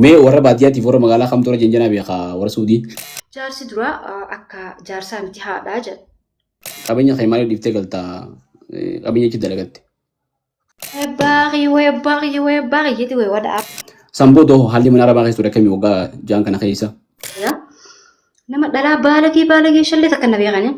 Mee warra baadiyyaatiif warra magaalaa kamtu irra janjanaa beeka warra Suudii? Jaarsi duraa akka jaarsaa miti haadhaa jedha. Qabeenya kee maaliif dhiiftee galta qabeenya achi dalagatte? Abbaa kiyya way abbaa kiyya way abbaa kiyya jetti way wadha. San booda hoo haalli mana arabaa keessa ture akkamii waggaa ja'an kana keessa? Nama dhalaa baalagee baalagee shallee takka na beekani.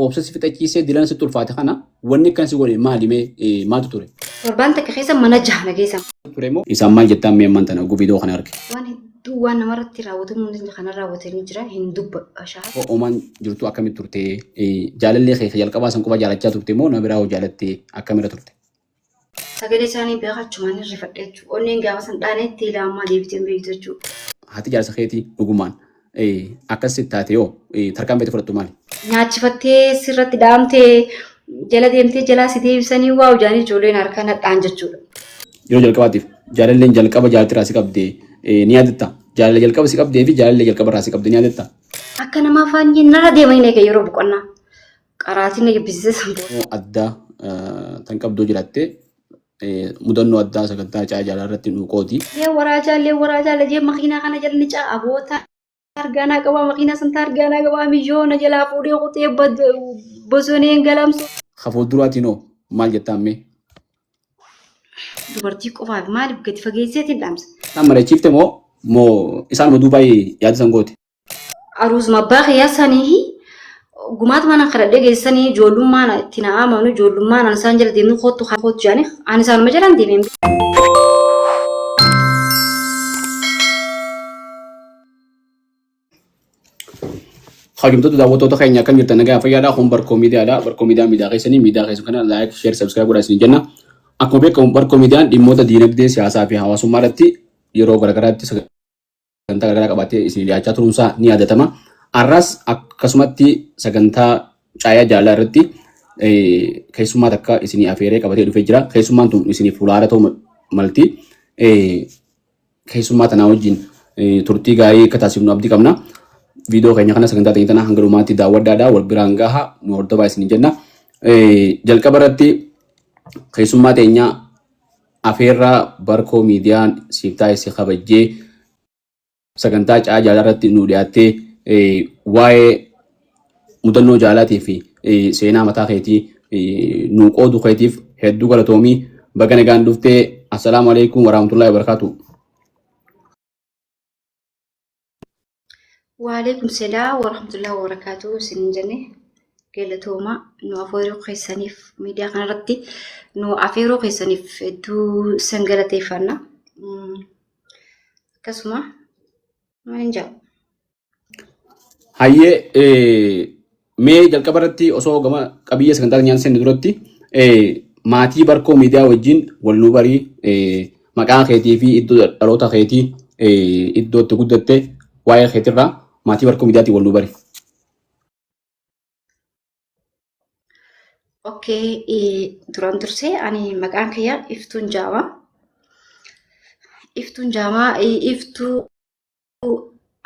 Obsa si fixachiisee dilana sitti ulfaate kana wanni akkan si godhe maali mee maaltu ture? Torbaan takka keessa mana jaha na geessan. Ture moo isaan maal jettaan mee ammaan tana oguu viidiyoo kana arge? Waan hedduu waan namarratti raawwatamuu hin dandeenye kana raawwatanii jira hin dubbadhu ashaa. Omaan jirtu akkamitti turte? Jaalallee kee jalqabaa san qofa jaalachaa turte moo nama biraa hoo jaalatte akkamirra turte? Sagalee isaanii beekaa achumaan hin rifadhe jechuudha. Onneen gaafa san dhaanee itti ilaamaa deebitee hin beektu jechuudha. Haati jaarsa keetii dhugumaan akkas sitti taate yoo tarkaanfii ati fudhattu maali? Nyaachifattee sirratti dhaamtee jala deemtee jalaa si deebisanii waa hojjaanii ijoolleen harka nadhaan jechuudha. Yeroo jalqabaatiif jaalalleen jalqaba jaalattirraa si qabde ni yaadatta? Jaalala jalqaba si qabdee fi jaalallee jalqaba irraa si qabde ni yaadatta? Akka nama afaan narra deemanii na eega yeroo boqonnaa. Qaraatiin na jibbisiise san booda. Addaa tan qabdoo jiraatte mudannoo addaa sagantaa caa jaalala irratti nuu qoodi. Lee waraajaa lee waraajaa lajee makiinaa kana jala ni caa aboota argaanaa qabaa makiinaa san taargaanaa qabaa miyyoo na jalaa fuudhee kutee bosoneen galamsu. Ka fuulduraatiin hoo maal jettaan mee? Dubartii qofaaf maaliif gadi fageesseetiin dhaamsa? Isaan mari'achiifte moo moo isaanuma duubaa yaada san goote? Aruuzuma abbaa kiyyaa sanii gumaatuma nan kadhadhee geessanii ijoollummaan itti na amanu ijoollummaan an isaan jala deemnu kottu kottu jedhanii ani isaanuma jalaan deemeen. Kabajamtoota daawwattoota keenya akkam jirtan nagaa fayyaadha. Kun Barkoo Miidiyaadha. Barkoo Miidiyaan miidiyaa keessanii miidiyaa keessan kana like, share, subscribe godhaa isin jenna. Akkuma beekamu Barkoo Miidiyaan dhimmoota diinagdee, siyaasaa fi hawaasummaa irratti yeroo garaagaraatti sagantaa garaagaraa qabaatee isin dhiyaachaa turuunsaa ni yaadatama. Har'as akkasumatti sagantaa caayaa jaalalaa irratti keessummaa takka isinii afeeree qabatee dhufee jira. Keessummaan tun isiniif fuula ta'uu malti. Keessummaa tanaa wajjin turtii gaarii akka taasifnu abdii qabna. Viidiyoo keenya kana sagantaa teenya tana hanga dhumaatti daawwadhaadha. Wal biraan gaha nu hordofaa isin jenna. Jalqaba irratti keessummaa teenya afeerraa Barkoo Miidiyaan siif taasise kabajjee sagantaa caa jaalala irratti nu dhiyaattee waa'ee mudannoo jaalalaatii fi seenaa mataa keetii nu qoodu keetiif hedduu galatoomii baga nagaan dhuftee assalaamu alaikum warahmatullahi wabarakatuh. Waalaikum salaam warahmatullahi wabarakatuh isin jenne galatooma nu afeeruu keessaniif miidiyaa kanarratti nu afeeruu keessaniif hedduu isin galateeffanna. Akkasuma maal hin jedhu. Hayyee mee jalqaba irratti osoo gama qabiyyee sagantaa keenyaan seenne duratti maatii Barkoo Miidiyaa wajjin wal nu barii maqaa keetii fi iddoo dhaloota keetii iddoo itti guddatte waa'ee keetirraa maatii Barkoo Miidiyaatiin wal nu bari. Okay, duraan dursee ani maqaan kiyya Iftuun Jaamaa. Iftuun Jaamaa Iftuu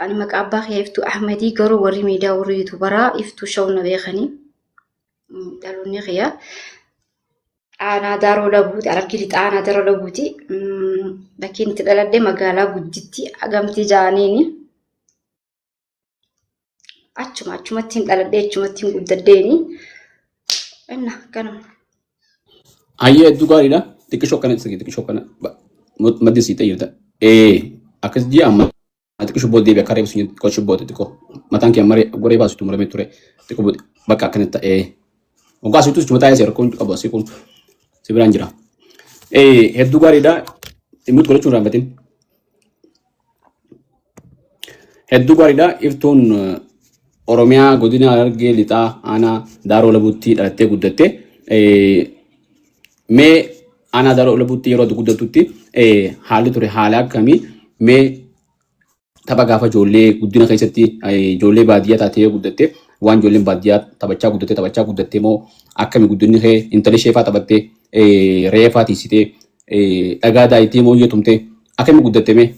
Ani maqaa abbaa kiyya Iftuu Ahmedii garuu warri miidiyaa warri yuutuubaraa Iftuu Shaw na beekanii. Dhaloonni kiyya aanaa Daaroo Labuuti Harargee Lixaa aanaa Daaroo Labuuti. Bakki itti dhaladhe magaalaa gudditti Agamtii Jaaniini. Achuma achumatti hin dhaladhe achumatti hin guddadheeni. Inna kanuma. Hayyee hedduu gaariidha. Xiqqishoo akkana xiqqishoo akkana maddi sii xayyirta. Ee akkas ji'a amma xiqqishoo booda deebi'a akka reefu sun xiqqishoo booda xiqqoo mataan kee amma goree baasutu muramee ture xiqqoo booda bakka akkana ta'ee. Waggaa asitti mataa isaa rakkoon qabu asii kun si biraan jira. Ee hedduu gaariidha. Dhimmoota godhachuun raawwatin. Hedduu gaariidha. Iftuun Oromiyaa godina Harargee Lixaa aanaa Daaroo Labuutti dhalattee guddatte. Mee aanaa Daaroo Labuutti yeroo ati guddattutti haalli ture haala akkamii? Mee tapha gaafa ijoollee guddina keessatti ijoollee baadiyyaa taatee yoo guddatte waan ijoolleen baadiyyaa taphachaa guddatte taphachaa guddatte moo akkami guddinni kee intala ishee faa taphattee re'ee faa tiisitee dhagaa daayitee mooyyee tumtee akkami guddatte mee?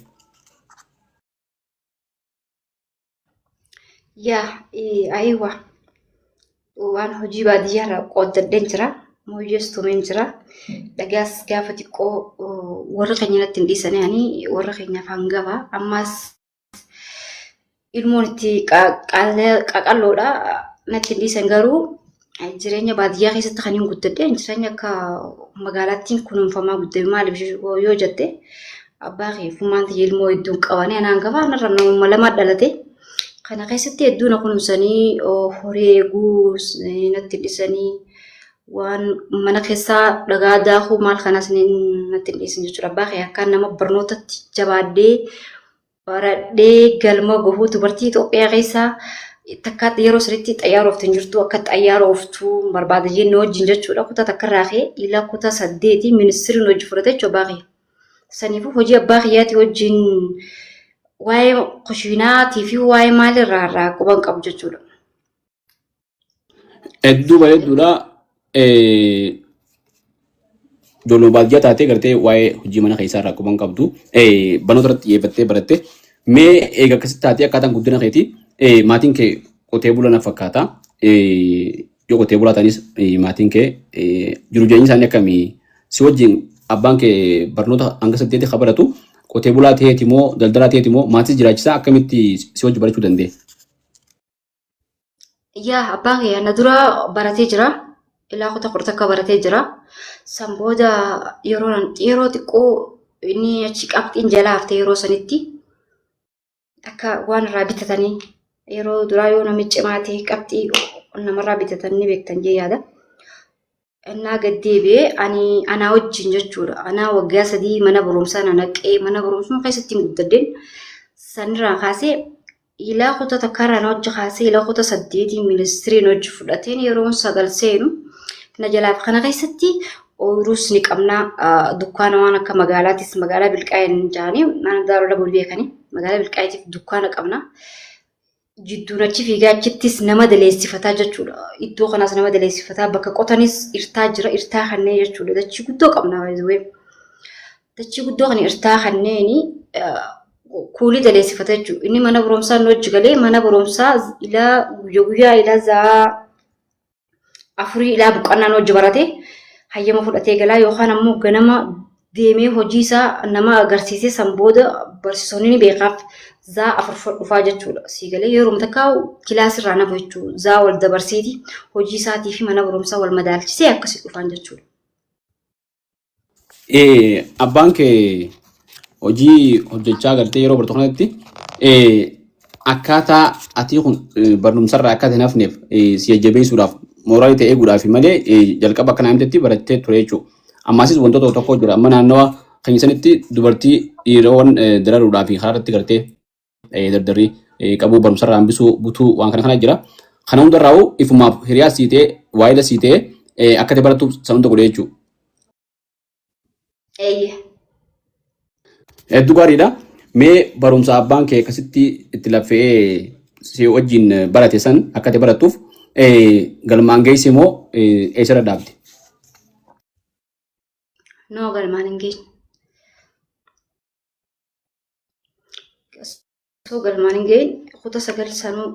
Yaa ayiwa waan hojii baadiyyaa irraa qooddadheen jira. Mooyyees tumeen jira. Dhagaas gaafa xiqqoo warra keenya natti hin dhiisanii ani warra keenyaaf hangafa. Ammas ilmoon itti qaqalloodha natti hin dhiisan garuu jireenya baadiyyaa keessatti kan hin guddadhe jireenya akka magaalaattiin kunuunfamaa guddate maaliif yoo jette abbaa kee fummaan tiyya ilmoo hedduun qabanii anaan hangafa anarra namuma lama dhalate. Kana keessatti hedduu na kunuunsanii horii eeguu natti hin dhiisanii waan mana keessaa dhagaa daakuu maal kanas natti hin dhiisan jechuudha. Abbaa kee akka nama barnootatti jabaadhee baradhee galma gahuu dubartii Itoophiyaa keessaa takkaatti yeroo sanitti xayyaara ooftu hin jirtu akka xayyaara ooftu barbaada jennee wajjin jechuudha. Kutaa takkarraa ka'ee ila kutaa saddeeti ministiriin hojii fudhate jechuudha abbaa kiyya. Saniifuu hojii abbaa kiyyaatii wajjin waa'ee kushiinaatii fi waa'ee maalirraa irraa quban qabu jechuudha. Hedduu bareedduudha. Ijoollee baadiyyaa taatee gartee waa'ee hojii mana keessaa irraa quban qabdu. Barnoota irratti xiyyeeffattee baratte. Mee eega akkasitti taatee akkaataan guddina keetii maatiin kee qotee bulaa na fakkaata. Yoo qotee bulaa ta'anis maatiin kee jiru jireenyi isaanii akkamii? Si wajjin abbaan kee barnoota hanga saddeetii kan baratu qotee bulaa ta'eeti moo daldalaa ta'eeti moo maatii jiraachisaa akkamitti si wajji barachuu danda'e? Yaa abbaan kiyya na dura baratee jira. Ilaa kutaa 11 baratee jira. San booda yeroo yeroo xiqqoo inni achi qabxiin jalaa hafte yeroo sanitti akka waan irraa bitatanii yeroo duraa yoo namni cimaa ta'e qabxii namarraa bitatan ni beektan jee yaada. Innaa gad deebi'ee ani anaa wajjin jechuudha. Anaa waggaa 3 mana barumsaa na naqee mana barumsuma keessatti hin guddadheen. Sanirraa kaasee ilaa kutaa takkaarraa na hojii kaasee ilaa kutaa saddeetii ministiriin hojii fudhateen yeroon 9 seenu na jalaaf kana keessatti ooyiruus ni qabna dukkaana waan akka magaalaatis magaalaa Bilqaa'een jaanii naannoo Daaroo Labuu beekanii magaalaa Bilqaa'iitiif dukkaana qabna. Jidduun achi fiigaa achittis nama daleessifataa jechuudha. Iddoo kanaas nama daleessifataa bakka qotanis irtaa jira irtaa kanneen jechuudha. Dachii guddoo qabna baay'ee. Dachii guddoo kana irtaa kanneeni kuulii daleessifata jechuudha. Inni mana barumsaa inni hojii galee mana barumsaa ilaa guyyaa guyyaa ilaa za'aa afurii ilaa boqonnaan hojii barate hayyama fudhatee galaa yookaan ammoo ganama deemee hojii isaa nama agarsiisee san booda barsiisonni ni beekaaf zaa 4 dhufaa jechuudha. Sii galee yeroo takka kilaasirraa nafu jechuudha. Zaa wal dabarseeti hojii isaatii fi mana barumsaa wal madaalchisee akkasi dhufaan jechuudha. Abbaan kee hojii hojjechaa galtee yeroo bartu kanatti akkaataa ati kun barumsarraa akka hin hafneef si jajjabeessuudhaaf mooraalii ta'e eeguudhaaf malee jalqaba akka naamtetti barattee ture jechuudha. Ammaasis wantoota tokko tokko jira. Amma naannawa keenya sanitti dubartii dhiiroowwan dararuudhaaf karaa irratti gartee dardarrii qabuu barumsarraa hambisuu butuu waan kana kana jira. Kana hundarraa'u ifumaaf hiriyaa sii ta'e waayila sii ta'e akka ati barattuuf san hunda godhe jechuudha. Eeyyee. Hedduu gaariidha. Mee barumsa abbaan kee akkasitti itti laffe'ee si wajjin barate san akka ati barattuuf galmaan geesse moo eessarra dhaabde? Noo galmaan hin geenye. Osoo galmaan hin gahin kutaa 9 sanuu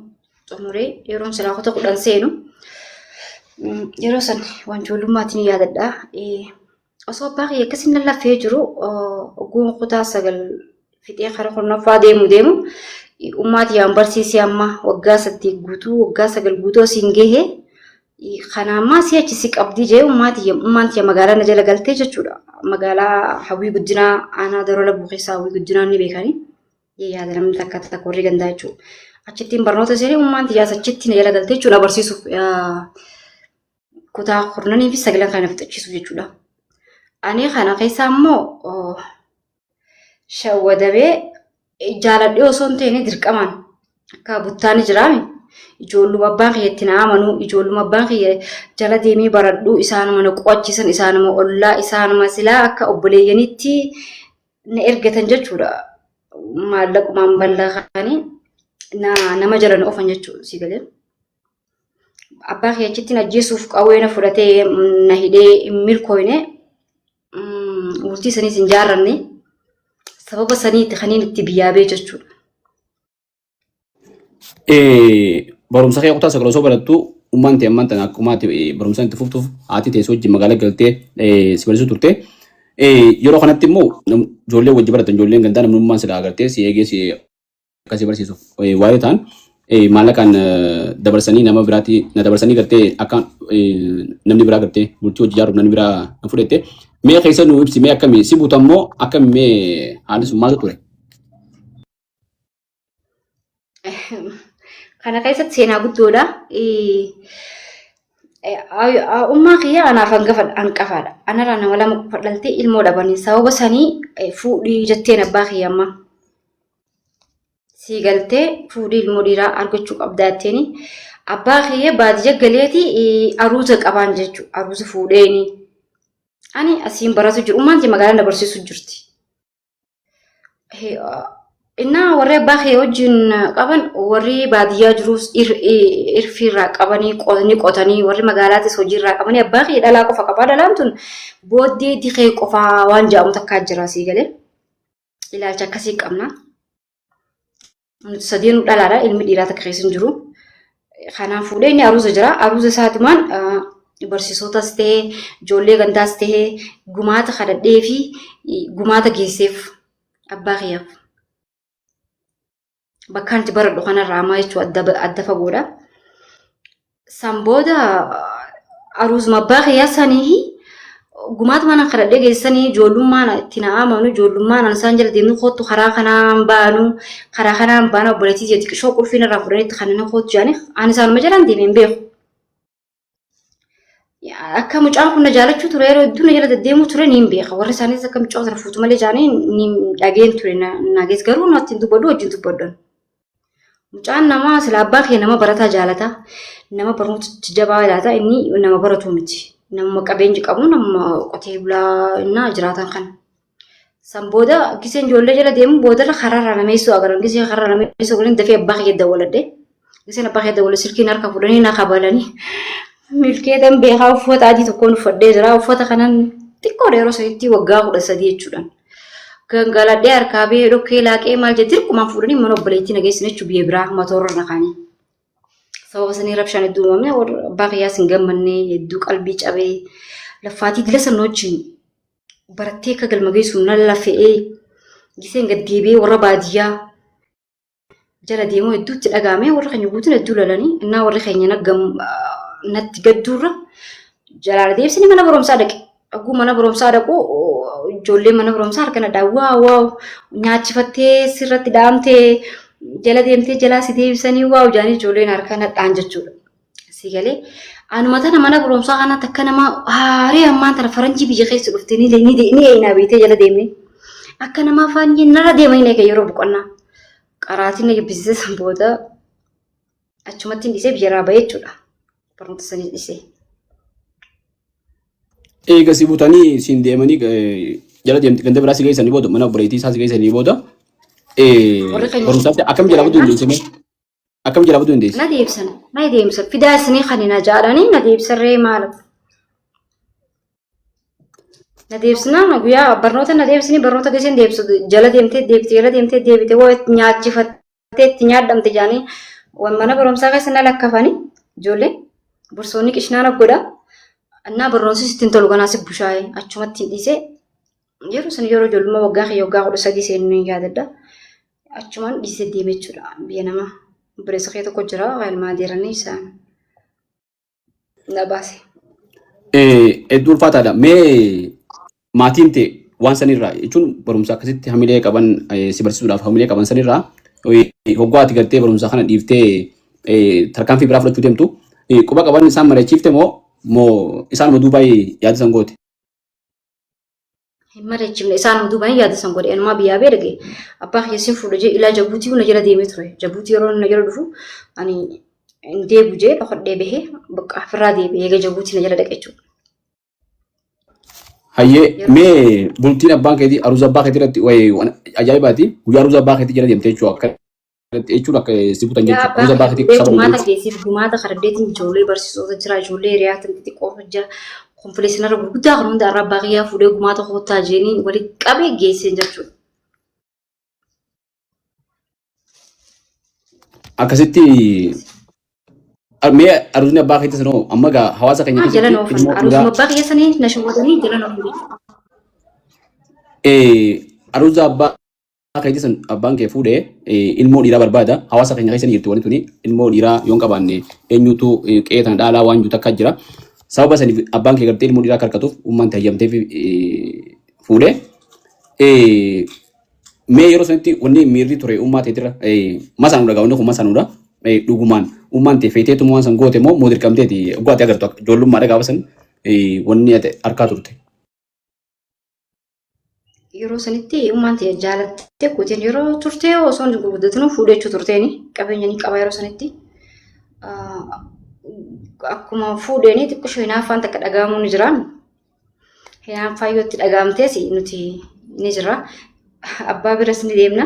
xumuree yeroon silaa kutaa 10 seenu yeroo san waan ijoollummaatti ni yaadadha. Osoo abbaa kiyya akkasiin na laffee jiru ogguun kutaa 9 fixee karaa 10ffaa deemu deemu ummaa tiyyaan barsiisee amma waggaa 8 guutuu waggaa 9 guutuu asiin gahe Kana ammaa si'achi si qabdii jee ummaa tiyya ummaan tiyya magaalaa na jala galtee jechuudha. Magaalaa Hawwii Guddinaa aanaa Daroo Labbuu keessaa Hawwii Guddinaa ni beekani. Yaada namni takka takka warri gandaa jechuudha. Achittiin barnoota seenee ummaan tiyyaas achitti na jala galtee jechuudha barsiisuuf kutaa kurnanii fi sagalan kana fixachiisuuf jechuudha. Ani kana keessaa immoo shawwadamee jaaladhee osoo hin ta'in dirqamaan akka buttaa ni jiraame. Ijoolluma abbaan kiyya itti na amanu, ijoolluma abbaan kiyya jala deemee baradhu, isaanuma na qo'achiisan, isaanuma ollaa, isaanuma silaa akka obboleeyyaniitti na ergatan jechuudha. Maallaqumaan ballaqanii na nama jala na oofan jechuudha si galee. Abbaa kiyya achitti na ajjeesuuf qawwee na fudhatee na hidhee hin milkooyne. Bultii saniis hin jaarranne. Sababa saniitti kaniin itti biyyaa bee jechuudha. Barumsa kee kutaa 9 osoo barattu Ummaan tee ammaan tana akkuma ati barumsaan itti fuftuuf haati tee si wajjin magaalaa galtee si barsiisuu turte. Yeroo kanatti immoo ijoollee wajji baratan ijoolleen gandaa namnummaan silaa agartee si eegee si akka si barsiisuuf waa'ee ta'an maallaqaan dabarsanii nama biraatti na dabarsanii gartee akka namni biraa gartee bultii hojii ijaaruuf namni biraa na fudhette. Mee keessa nu ibsi mee akkamii si buuta immoo akkamii mee haalli sun maaltu ture? Kana keessatti seenaa guddoodha. Ummaa kiyya anaaf hangafaadha. Anarraa nama lama qofa dhaltee ilmoo dhabanii sababa sanii fuudhii jetteen abbaa kiyya ammaa. Sii galtee fuudhii ilmoo dhiiraa argachuu qabdaa jetteeni. Abbaa kiyya baadiyya galeeti aruuza qabaan jechuudha. Aruuza fuudheeni. Ani asiin baratu jiru. Ummaan tiyya magaalaa na barsiisu jirti. Innaa warri abbaa kee wajjin qaban warri baadiyyaa jirus irfiirraa qabanii ni qotanii warri magaalaatis hojiirraa qabanii abbaa kee dhalaa qofa qabaa dhalaan tun booddee dikee qofaa waan jedhamu takkaa jira sii galee ilaalcha akkasii qabna. Nuti sadeenuu dhalaadha ilmi dhiiraa takka keessa hin jiru. Kanaan fuudhee inni aruuza jira. Aruuza isaatumaan barsiisotas ta'ee ijoollee gandaas ta'ee gumaata kadhadhee fi gumaata geesseef abbaa kiyyaaf. Bakka itti baradhu kanarraa ammaa jechuun adda fagoodha. San booda aruuzuma abbaa kiyyaa sanii gumaatuma nan kadhadhee geessanii ijoollummaan itti na amanu ijoollummaan an isaan jala deemnu kottu karaa kanaan baanu karaa kanaan baana obboleettii tiyya xiqqishoo qulfii narraa fudhanii itti kanneen kottu jedhanii ani isaanuma jalaan deemee hin beeku. Akka mucaan kun na jaalachuu ture yeroo hedduu na jala deddeemuu ture niin beeka. Warri isaaniis akka mucaa sana fuutu malee jaanii ni dhageen ture na gees garuu natti hin dubbadhu wajjin dubbadhu. Mucaan namaa sila abbaa kee nama barataa jaalata. Nama barnoota jabaa jaalata. Inni nama baratu miti. Nama qabeenya qabu nama qotee bulaa innaa jiraatan kana. San booda giseen ijoollee jala deemu boodarra karaarra nameessuu agaran. Gisee karaarra nameessuu agaran dafee abbaa kiyya dawwaladhe. Giseen abbaa kiyya dawwale silkiin harka fuudhanii na kabalanii. Milkeetan beekaa uffata adii tokkoon uffadhee jira. Uffata kanan xiqqoodha yeroo sanitti waggaa 13 jechuudha. Gangaladhee harkaa ba'ee dhokkee laaqee maal jedhe dirqumaan fuudhanii mana obboleettii na geessan jechuun biyya biraa matoorra na kaanii. Sababa sanii rabshaan hedduu uumamne warra abbaa kiyyaas hin gammanne hedduu qalbii cabee laffaatii dila sana wajjin barattee akka galma geessu na lafe'ee giseen gad deebi'ee warra baadiyyaa jala deemuu hedduu itti dhaga'ame warri keenya guutuun hedduu lalanii innaa warri keenya natti gadduurra jalaala deebisanii mana barumsaa dhaqe. Dhaquu mana barumsaa dhaqu ijoollee mana barumsaa harka na waa waa nyaachifattee sirratti dhaamtee jala deemtee jalaa si deebisanii waa jaanii ijoolleen harka na dhaan jechuudha. Si galee anuma tana mana barumsaa kanatti akka nama haaree ammaan tana faranjii biyya keessa dhufte ni ni ni eenaa beektee jala deemne. Akka nama afaan narra deemanii eega yeroo boqonnaa. Qaraatiin na jibbisiise san booda achumatti hin dhiisee biyyarraa bahee jechuudha. Barnoota sanii dhiisee. Eega si butanii siin deemanii jala deemti ganda biraa si geessanii booda mana obboleettii isaa si geessanii booda Warri keenya barumsaatti akkam jalaa baduu dandeesse mee? Akkam jalaa baduu dandeesse? Na deebsan, na deebsan. Fidaa isinii kan na jaalanii na deebsan ree maal? Na deebsinaan guyyaa barnoota na deebsanii barnoota geessan deebsu jala deemtee deebite jala deemtee deebite waa itti nyaachifattee itti nyaadhamte jaanii waan mana barumsaa keessa na lakkafanii ijoollee barsoonni qishnaan godha. Annaa barnoonsis ittiin tolu kanaas bushaayee achumatti hin dhiisee yeroo san yeroo ijoollummaa waggaa kiyya waggaa 13 seenuu ni yaadadha. Achumaan dhiisee deeme jechuudha biyya namaa. Obboleessa kee tokko jira ilmaa deeranii isaan na baase. Hedduu ulfaataadha. Mee maatiin tee waan sanirraa jechuun barumsa akkasitti hamilee qaban si barsiisuudhaaf hamilee qaban sanirraa hoggaa ati gartee barumsa kana dhiiftee tarkaanfii biraa fudhachuu deemtu quba qaban isaan mari'achiifte moo moo isaanuma duubaa yaada san goote? Hin mari'achiifne isaan duubaan yaada san godhe anumaa biyyaa bee dhage abbaa kiyya sin fuudha jee ilaa Jabuutii na jala deemee ture. Jabuutii yeroo na jala dhufu ani hin deebu jee dhokadhee bahee bakka ofirraa deebi'ee eega Jabuutii na jala dhaqe jechuudha. Hayyee mee bultiin abbaan keetii aruuza abbaa keetii irratti wayii waan ajaa'ibaati guyyaa aruuza abbaa keetii jala deemtee jechuudha akka jechuun akka si butan Yaa jechuudha. abbaa Aruuza abbaa kiyya keetii fuudhee saba gumaata hundeessi. geessiif gumaata karaddeetiin ijoollee barsiisota jira ijoollee hiriyaa tan xixiqqoo jira konfileesinarra gurguddaa kan hunda irraa abbaa kiyyaa fuudhee gumaata koottaa jeeniin walitti qabee geesseen jechuudha. Akkasitti Mee aruuzni abbaa keetti sanoo amma gaa hawaasa keenya Maa jala keessatti na oofan. ilmoo Aruusuma dhiiraa abbaa kiyya sanii na shawwadanii jala na oofan. Aruuza abbaa keetti san abbaan kee fuudhee ilmoo dhiiraa barbaada. Hawaasa keenya keessa ni jirti wanti tuni ilmoo dhiiraa yoo hin qabaanne eenyutu qe'ee tana dhaalaa waan jiru takka jira. Sababa saniif abbaan kee gartee ilmoo dhiiraa akka harkatuuf ummaan tayyamtee fuudhee. Mee yeroo sanitti wanni miirri ture ummaa teetirra masaanuudha gaa wanni kun masaanuudha dhugumaan ummaan tee feeteetuma waan san goote moo moo dirqamteeti oggaa ati agartu akka ijoollummaadha gaafa san wanni ati harkaa turte. Yeroo sanitti ummaan tee jaalattee gooteen yeroo turtee osoo hin gurguddatinuu fuudhechuu turteeni qabeenya ni qaba yeroo sanitti. Akkuma fuudheeni xiqqishoo hinaaffaan takka dhaga'amuu ni jiraan. Hinaaffaa yoo itti dhaga'amtees nuti ni jira. Abbaa biras ni deemna.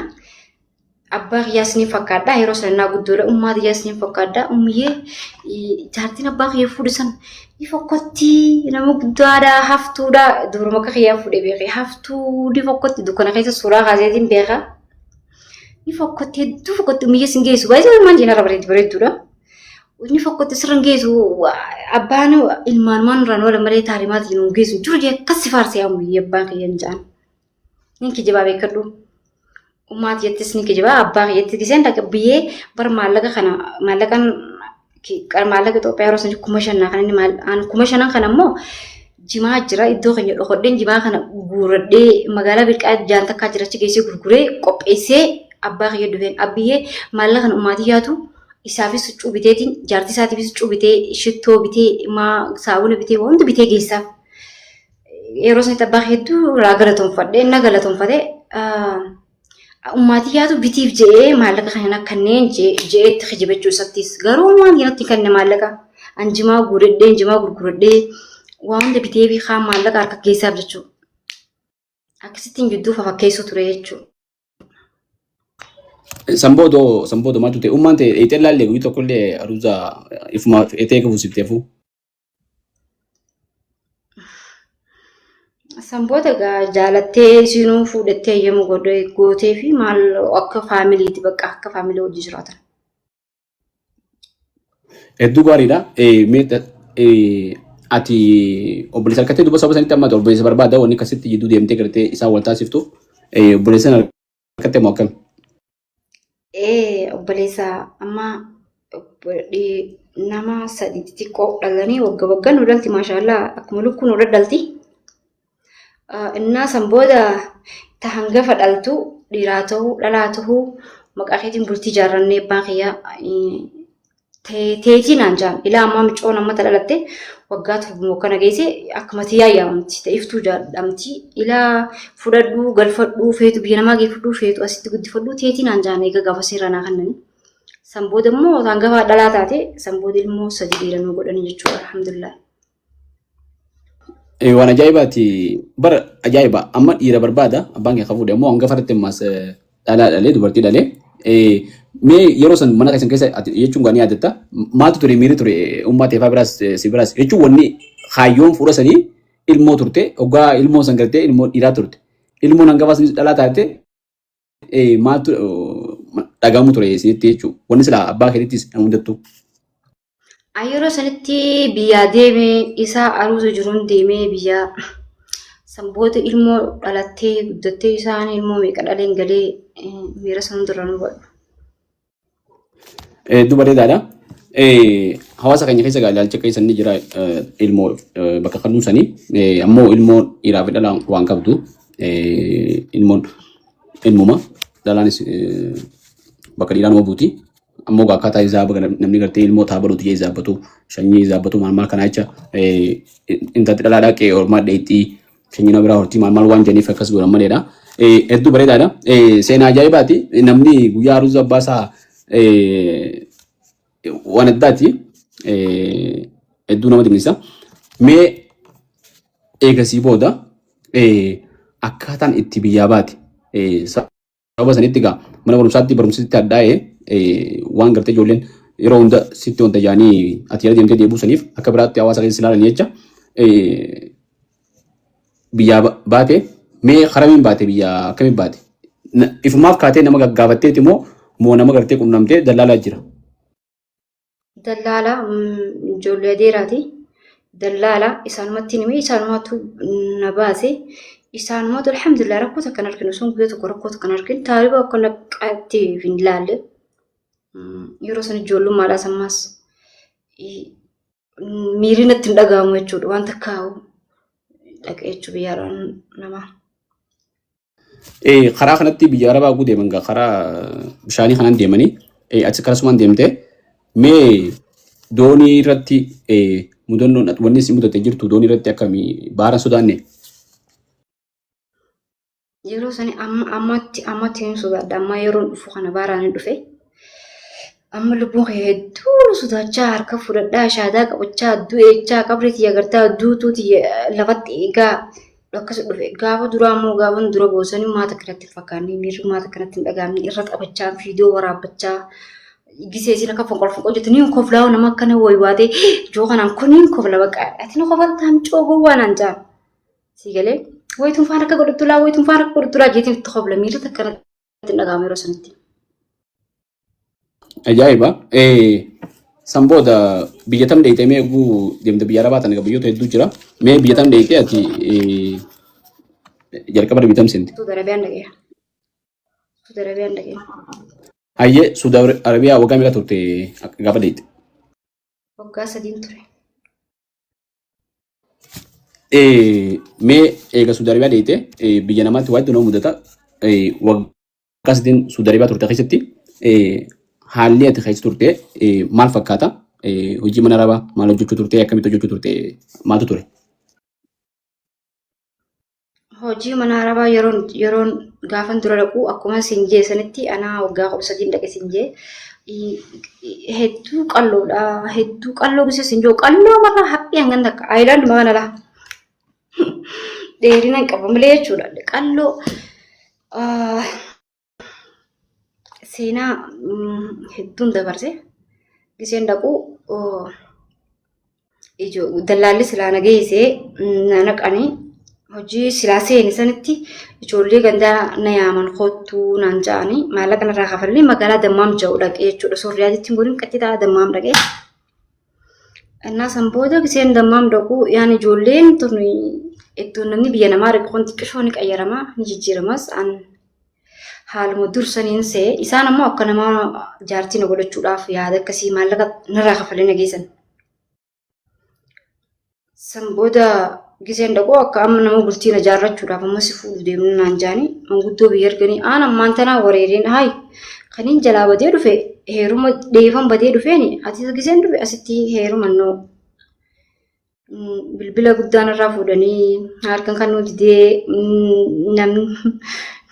Abbaa kiyyaas ni fakkaadha. Yeroo sana innaa guddoodha. Ummaa kiyyaas ni fakkaadha. Ummiyyee jaartiin abbaa kiyya fuudhe san ni fokkotti. Nama guddaadha. Haftuudha. Dubruma akka kiyyaa fuudhe beekee haftuu ni fokkotti. Dukkana keessa suuraa kaaseetiin beeka. Ni fokkotti hedduu fokkotti. Ummiyyee sin geessu. Baay'ee ilmaan jeenarra bareeddu bareedduudha. Inni fokkotti sirra hin geessu. Abbaan ilmaanumaan irraan oola malee taarimaatti hin geessu. Jiru jee akkas si faarsee ammayyee abbaan kiyya hin ja'an. Nin kijibaa beekadhu. Ummaa tiyyattis ni kijibaa abbaa kiyyatti giseen dhaqa biyyee bar maallaqa kana maallaqan maallaqa Itoophiyaa yeroo sanii 5,000 kan inni 5,000 kana immoo jimaa jira iddoo keenya dhokodheen jimaa kana guuradhee magaalaa Birqaa jaan takkaa jira achi geessee gurguree qopheessee abbaa kiyya dhufeen abbiyyee maallaqa kana ummaa tiyyaatu isaafis huccuu biteetiin jaartii isaatiifis huccuu bitee shittoo bitee maa saabuna bitee waan hundi bitee geessaaf. Yeroo sanitti abbaa hedduu irraa galatoonfadhe na galatoonfate ummaatii yaatu bitiif je'ee maallaqa kana kanneen je'eetti kijibachuu isattis garuu waan kanatti kanne maallaqa an jimaa guuradhee jimaa gurguradhee waan hunda bitee fi kaan maallaqa harka geessaaf jechuudha. Akkasittiin jidduu fafakkeessuu ture jechuudha. San booda maaltu ta'e ummaan ta'e eexee laallee guyyaa tokkollee aruuza ifuma eexee fuusifteefu. San booda egaa jaalattee isinuu fuudhattee eeyyama gootee fi maal akka faamiliiti bakka akka faamilii hojii jiraatan. Hedduu gaariidha. Mee ati obboleessa harkattee duuba saba sanitti amma obboleessa barbaada wanni akkasitti jidduu deemtee gartee isaan wal taasiftuuf obboleessa harkattee moo akkami? Ee obboleessa amma nama sadi xixiqqoo dhalanii wagga waggaan nu dhalti maashaallaa akkuma lukkuu nu dhalti. Innaa san booda ta hangafa dhaltu dhiiraa ta'uu dhalaa ta'uu maqaa keetiin bultii ijaarrannee abbaan kiyyaa teetii naan jaan ilaa ammaa micoon amma ta dhalatte waggaa 7 kana geesse akkuma tiyyaa yaamamti ta iftuu jaadhamti ilaa fudhadhuu galfadhuu feetu biyya namaa geeffadhuu feetu asitti guddifadhuu teetii naan jaan eega gaafa seera naa kannani. San booda immoo ta hangafaa dhalaa taate san booda ilmoo sadi dhiira nuu godhani jechuudha alhamdulillah. Waan ajaa'ibaati bara ajaa'iba amma dhiira barbaada abbaan kee fuudhe ammoo hangafa irratti ammas dhalaa dhalee dubartii dhalee mee yeroo san mana keessan keessa ati jechuun gaanii yaadatta maaltu ture miirri ture ummaa teefaa biraas si biraas jechuun wanni kaayyoon fuudha sanii ilmoo turte hoggaa ilmoo san gartee ilmoo dhiiraa turte ilmoon hangafaa sanis dhalaa taate maaltu dhagahamu ture isinitti jechuun wanni silaa abbaa keetittis nama hundattuu. Yeroo sanitti biyyaa deeme isaa aruuza jiruun deemee biyyaa san booda ilmoo dhalattee guddattee isaan ilmoo meeqa dhaleen galee miira san hundarra nu godhu. Hedduu bareedaadha. Hawaasa keenya keessa egaa ilaalcha keessa ni jira ilmoo bakka kannuu sanii ammoo ilmoo dhiiraa fi dhalaa waan qabdu ilmoon ilmuma dhalaanis bakka dhiiraa nama buuti. Ammoo egaa akkaataa isaa baga namni gartee ilmoo taa baluutu jee izaabbatu shanyii izaabbatu maal maal kanaa jecha intalti dhalaa dhaqee ormaa dheexxii shanyii nama biraa hortii maal maal waan jedhaniif akkas godhan maleedha. Hedduu bareedaadha. Seenaa ajaa'ibaati. Namni guyyaa aruuza abbaa isaa waan addaati. Hedduu nama dinqisiisa. Mee eegasii booda akkaataan itti biyyaa baate sababa sanitti egaa mana barumsaatti barumsi sitti hadhaa'e waan gartee ijoolleen yeroo hunda sitti wanta jaanii ati jala deemtee deebuu saniif akka biraatti hawaasa keessa ilaalan jecha biyyaa baate mee karamiin baate biyya akkamiin baate ifumaaf kaatee nama gaggaafatteeti moo moo nama gartee qunnamtee dallaalaa jira. Dallaala ijoollee adeeraati. Dallaala isaanumatti hime, isaanumatu na baase. Isaanumatu alhamdulillah rakkoo takka hin arginu. Sun guyyaa tokko rakkoo takka hin arginu. Taariba akka naqaatti hin ilaalle. Yeroo san ijoollummaadhaas ammaas miirri natti hin dhaga'amu jechuudha. Waan takka dhaqee jechuudha biyya namaa. Karaa kanatti biyya Arabaa oguu deeman gaa karaa bishaanii kanaan deemanii achi karasumaan deemte mee doonii irratti mudannoon wanni si mudate jirtu doonii irratti akkamii baara sodaanne? Yeroo sani amma ammatti ammatti hin sodaadha. Amma yeroon dhufu kana baaraan hin dhufe. Amma lubbuun kee hedduu nu sodaachaa harka fudhadhaa shaadaa qabachaa du'eechaa qabri tiyya gartaa duutuu tiyya lafatti eegaa akkas dhufe. Gaafa duraa immoo gaafa dura boosanii maata kanatti hin fakkaanne miirri maata kanatti hin dhagahamne irra taphachaa viidiyoo waraabbachaa gisee isin akka fonqol fonqol jettu niin koflaa nama akkana wayiwaatee joo kanaan kun niin kofla bakka ati na kofaltaa micoo gowwaa naan jaan. Sii galee wayituun faan akka godhattu laa wayituun faan akka godhattu laa jeetiin itti kofla miirri takka natti hin dhaga'amu yeroo sanitti. Ajaa'iba. San booda biyya tam dheeytee mee eeguu deemte biyya Arabaa tana biyyoota hedduu jira. Mee biyya tam dheeytee ati jalqaba biyya tam seente? Suudi Arabiyaan dhaqee. Suudi Arabiyaan dhaqee. Hayyee Suudi Arabiyaa waggaa meeqa turte gaafa dheeyte? Waggaa sadiin ture. Mee eega Suudi Arabiyaa dheeyte biyya namaatti waa hedduu nama mudata. Waggaa sadiin Suudi Arabiyaa turte keessatti haalli ati keessa turte maal fakkaata? Hojii mana arabaa maal hojjechuu turte? Akkamitti hojjechuu turte? Maaltu ture? Hojii mana arabaa yeroon gaafan dura dhaqu akkuma siin jee sanitti anaa waggaa 13 dhaqe siin jee hedduu qalloodha. Hedduu qalloo gisee siin jiru qalloo marraa haphii hangan takka aayilaand maana laa dheerina hin qabu malee jechuudha. Qalloo seenaa hedduun dabarse giseen dhaqu dallaalli silaa na geessee na naqanii hojii silaa seeni sanitti ijoollee gandaa na yaaman kottuu naan ja'anii maallaqa narraa kafalanii magaalaa Dammaam ja'u dhaqee jechuudha. Osoo Riyaaditti hin godhin qaxxitaa Dammaam dhaqee. Innaa san booda giseen Dammaam dhaqu yaan ijoolleen tun iddoo namni biyya namaa dhaqu kun xiqqishoo ni qayyarama ni jijjiiramas an haaluma dur saniin se'e isaan ammoo akka namaa jaartii na godhachuudhaaf yaada akkasii maallaqa narraa kafalee na geessan. San booda giseen dhaqu akka amma nama bultii na jaarrachuudhaaf amma si fuudhu deemnu naan jaanii manguddoo biyya arganii aan ammaan tanaa wareereen haay kaniin jalaa badee dhufe heeruma dheefan badee dhufeeni ati giseen dhufe asitti heeruma noo bilbila guddaan irraa fuudhanii harkan kan nu didee namni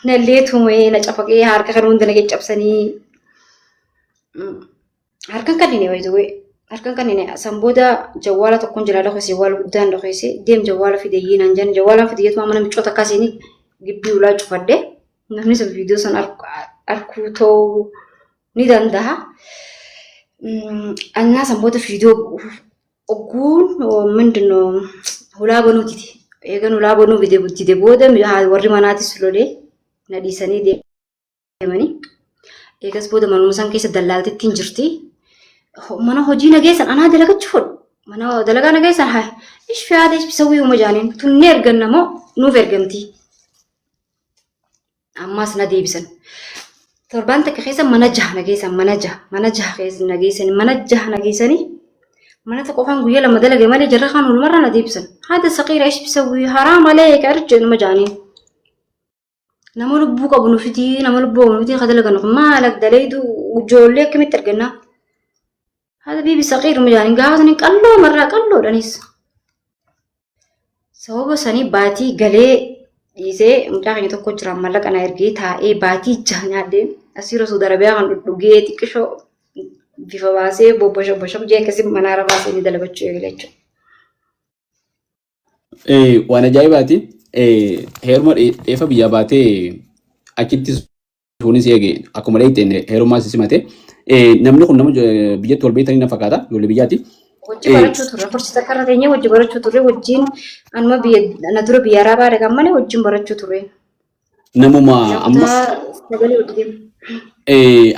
nallee tumee na cafaqee harka kan hunda na caccabsanii harkan kan hin wayituwe harkan kan hin san booda jawwaala tokkoon jala dhokeesse jawwaala guddaan dhokeesse deem jawwaala fideyyii naan jedhan jawwaalaan fideyyeetuma mana micoota akkasiin gibbii ulaa cufadhe namni sun viidiyoo san arkuu ta'uu ni danda'a. Annaa san booda viidiyoo ogguun mindinoo hulaa banuu dide. Eegan hulaa banuu dide booda warri manaatis lolee na dhiisanii deemanii. Eegas booda manuma san keessa dallaaltittiin jirti. Mana hojii na geessan anaa dalagachuu fedhu. Mana dalagaa na geessan haa ish fiyaada ish bisawwii uma jaaniin tunnee erganna moo nuuf ergamti. Ammaas na deebisan. Torbaan takka keessa mana jaha na geessan mana jaha keessa na geessan mana jaha na geessanii mana tokko qofaan guyyaa lama dalage malee jarra kaan walumarraa na deebisan. Haada saqiira ish bisawwii haraa malee qarje nama jaaniin. Nama lubbuu qabu nu fidii nama lubbuu qabu nu fidii ka dalagan kun maal dalaydu ijoollee akkamitti argannaa? Haada biibi saqiiruma jaaniin gaafa sanii qalloo marraa qalloodhanis. Sababa sanii baatii galee dhiisee mucaa keenya tokko jira mallaqa na ergee taa'ee baatii jaha nyaadhee asiirra Suudi Arabiyaa kan dhudhugee xiqqishoo bifa baasee bobbosho boshoo jee akkasii mana arabaa seenee dalagachuu eegale jechuudha. Waan ajaa'ibaati. Heeruma dheefa biyyaa baatee achitti suunis eege akkuma dheeyteen heerumaa si simate. Namni kun nama biyyatti wal beektanii na fakkaata ijoollee biyyaati. Wajji barachuu turre kursi takka irra teenyee wajji barachuu turre wajjin anuma biyya na dura biyya arabaa dhaqan malee wajjin barachuu turre. Namuma amma Namoota sagalee wajji deemu.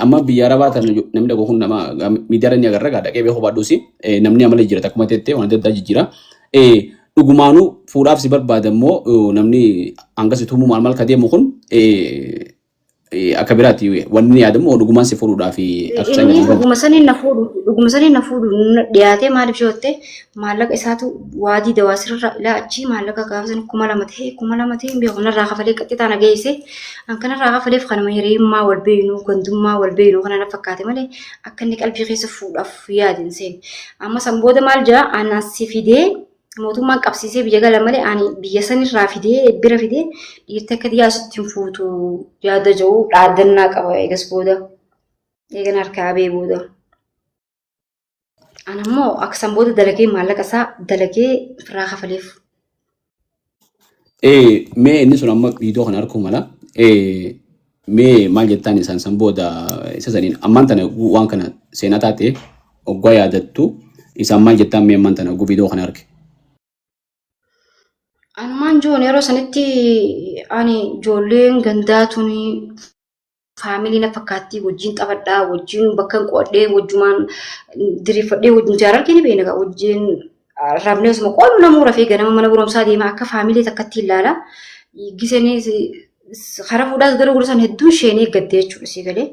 Amma biyya Arabaa tana namni dhagoo kun nama miidiyaa ni agarra gaa dhaqee beekuu baadhuusi namni amala jijjiirata akkuma tettee waan adda addaa jijjiira. Dhugumaanuu fuudhaaf si barbaada immoo namni hanga si tumuu maal maal ka deemu kun akka biraatti wanni yaadamu dhugumaan si fuudhuudhaaf akka isaan Inni jedhan. Dhuguma saniin na fuudhu dhiyaatee. Maaliif yoo ta'e, maallaqa isaatu waadii dawaa sirra ilaa achii maallaqa gaafa san 2000 ta'e, 2000 ta'e hin beeku, narraa kafalee qaxxixaa na geesse. An kanarraa kafaleef kanuma hiriyummaa wal beeynu, gandummaa wal beeynu kana na fakkaate malee akka inni qalbii keessa fuudhaaf yaade hin seene. Amma san booda maal jaa, anaan si fidee mootummaan qabsiisee biyya gala malee ani biyya sanirraa fidee bira fidee dhiirti akka xiyyaa sitti hin fuutu yaada jiru dhaadannaa qaba eegas booda. Eegan harkaa bee booda. Ani ammoo akka san booda dalagee maallaqa isaa dalagee firraa kafaleef. Mee inni sun amma viidiyoo kana arguu mala. Mee maal jettaan isaan san booda isa saniin ammaan tana waan kana seenaa taate oggaa yaadattu isaan maal jettaan mee ammaan tana oguu viidiyoo kana arge? Anumaan joon yeroo sanitti ani ijoolleen gandaa tuni faamilii na fakkaattii, wajjin taphadhaa, wajjin bakka hin qo'adhee, wajjumaan diriirfadhee, wajjin jaararkee ni beekna, wajjin rafnee osuma qoonu namuu rafee ganama mana barumsaa deema, akka faamilii takkatti ilaala. Giseenii karaa fuudhaas gara godhusan hedduun isheen eeggatte jechuudha sii galee.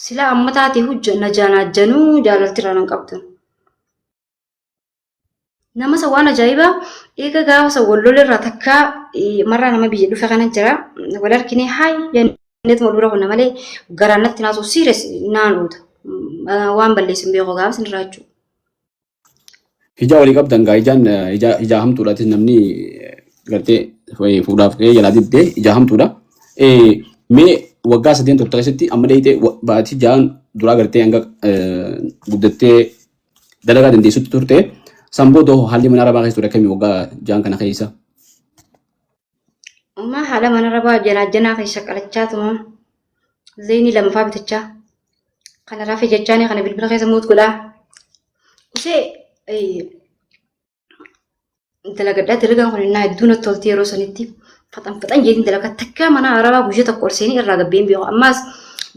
Sila amma taate hojja na jaanaajjanuu jaalalti irraa nan qabdu. Nama isa waan ajaa'ibaa eega gaafa isa wal lola irraa takka marraa nama biyya dhufe kana jira. Wal arginee haay jenneetuma wal bira kunna malee garaan natti naasuu siires naan oota. Waan balleessin beeku gaafa isin irraa jechuudha. Ijaa walii qabdan gaa ijaan ijaa hamtuudhaatis namni gartee fuudhaaf gahee jalaa diddee ijaa hamtuudha. Mee waggaa sadeen turte keessatti amma dheeyitee baatii 6n duraa gartee hanga guddattee dalagaa dandeessutti turte. San booda hoo haalli mana arabaa keessa ture akkamii waggaa 6n kana keessa? Ammaa haala mana rabaa janaajjanaa keessa qalachaa tuma zayinii lamafaa bitachaa kana rafe jechaanii kana bilbila keessa muut godhaa. Usee dalagadhaa, dalagaan kun innaa hedduu natti tolti. Yeroo sanitti faxan faxan jeetiin dalagaa takka mana arabaa guyyaa tokko ol seenee irraa gabbee hin beeku. Ammaas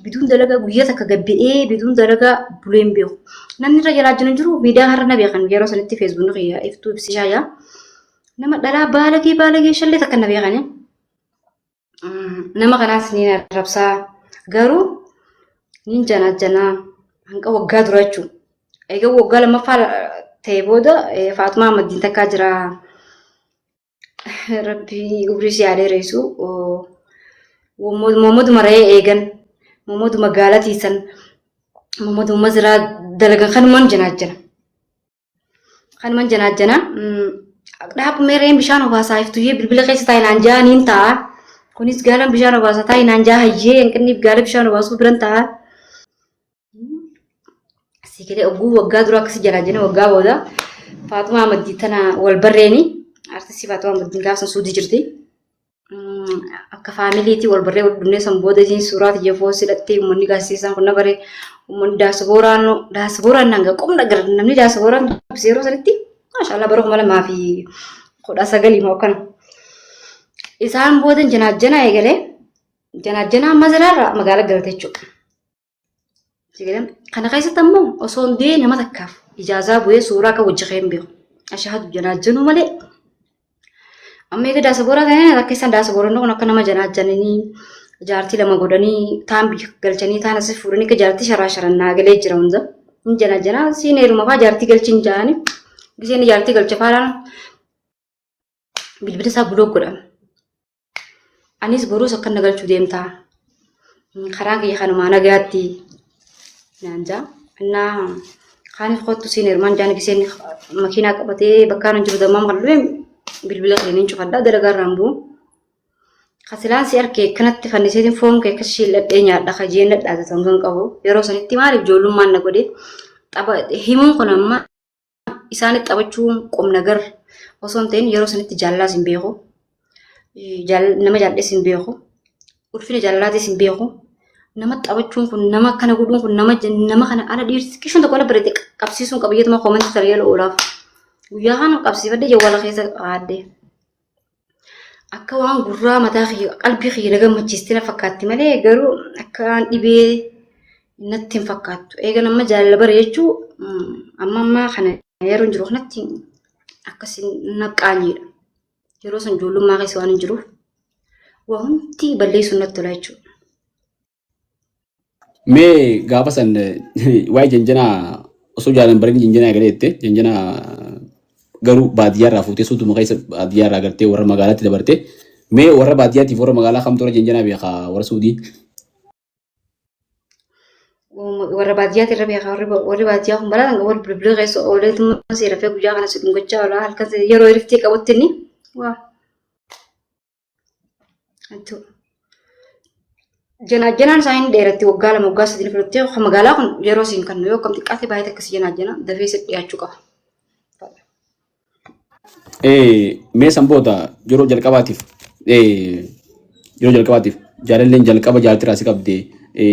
biduun dalagaa guyyaa takka gabbe'ee biduun dalagaa bulee hin beeku. Namni irra jalaa jiru jiru miidiyaa har'a na beekan. Yeroo sanitti feesbuukni kiyya iftuu ibsishaa jaa. Nama dhalaa baalagee baalagee shallee takka na beekani. Nama kanaas ni arrabsaa, garuu niin janaa hanga waggaa dura jechuudha. Egaa waggaa lammaffaa ta'e booda Faatumaa Ahmaddiin takkaa jira. Rabbi umrii si haa dheeressu. Moommaduma re'ee eegan, moommaduma gaala tiisan, moommaduma maziraa dalagan kanumaan janaa jira. Kanumaan janaa jana. Dhaabumee re'een bishaan obaasaa iftuyyee bilbila keessa taa'e naan jaa niin ta'a. Kunis gaalaan bishaan obaasaa taa'e naan jaa, hayyee hanqinniif gaala bishaan obaasuu biran ta'a. Siigalee oguu waggaa dura akkasii jalaa jennee waggaa booda Faatumaa Ahmaddii tana wal barreeni. Artistii Faatumaa Ahmaddiin gaafa san Suudii jirti. Akka faamiliitii wal barree wal dhumnee san booda isiin suuraa tiyya foos hidhattee uummanni gaazexeessaan kun na bare. Uummanni daasabooraan daasabooraan nanga qomna gara namni daasabooraan dubbise yeroo sanitti maashaallah bara 2019 moo akkana. Isaan booda janaajjanaa eegalee janaajjanaa maziraarraa magaalaa galte jechuudha. Kana keessatti ammoo osoo hin du'ee nama takkaaf ijaazaa bu'ee suuraa akka wajji ka'ee hin beeku. Ashaadu janaajjanuu malee. Amma eega daasabooraa ta'ee akka isaan daasabooronni kun akka nama janaajjananii jaartii lama godhanii taan biyya galchanii taan asii fuudhanii akka jaartii sharaa sharan naa galee jira hunda. Hin janaajjanaa siin heeruma fa'aa jaartii galchin jaanii. Giseen jaartii galcha fa'aa bilbila isaa bulook godhama. Anis boruus akka na galchuu deemtaa. Karaan kiyya kanumaa nagaatti naan jaa. Innaa kaanis kottu siin heerumaan jaan giseen makiinaa qabatee bakkaan hin jiru dammaam kan dhufe bilbila keenya hin cufadhaa dalagaa irraan bu'u. Kasilaan si arke akkanatti fanniseetiin foon kee akkas shiilladhee nyaadha kajeen dhadhaate kan qabu. Yeroo sanitti maaliif ijoollummaan na godhe tapha himuun kun amma isaanitti taphachuun qomna gar osoo hin ta'in yeroo sanitti jaalalaas hin beeku. Nama jaalladhees hin beeku. Ulfina jaalalaatis hin beeku. Nama taphachuun kun, nama akkana godhuun kun, nama kana ala dhiirsi kishuun tokko ala bareedee qabsiisuun qabiyyeetuma koomantii tana yeroo oolaaf. Guyyaa kana qabsiifadhee jawwaala keessa kaa'adhe. Akka waan gurraa mataa kiyya qalbii kiyya na gammachiiste na fakkaatti malee garuu akka waan dhibee natti hin fakkaattu. Eegan amma jaalala bare jechuu amma ammaa kana yeroo hin jiru kanatti akkasi naqqaanyiidha. Yeroo san ijoollummaa keessa waan hin jiruuf waa hundi balleessuun natti tola jechuudha. Mee gaafa san waa'ee janjanaa osoo jaalan barin janjanaa eegalee jette janjanaa garuu baadiyyaa irraa fuutee suutuma keessa baadiyyaa irraa gartee warra magaalaatti dabarte. Mee warra baadiyyaatiif warra magaalaa kamtu irra janjanaa beekaa warra Suudii? Warra baadiyyaati irra beekaa warri baadiyyaa kun balaa warri bilbila keessa ooleetuma si rafee guyyaa kana si dhungachaa oola halkan yeroo hiriftii qabutti inni waa. Janaajjanaan isaa hin dheeratti waggaa 2 waggaa 3 fudhattee kan magaalaa kun yeroo siin kennu yoo akkam xiqqaate baay'ee akkasii janaajjana dafee si dhiyaachuu qaba. Mee san booda yeroo jalqabaatiif yeroo jalqabaatiif jaalalleen jalqaba jaalattirraa si qabde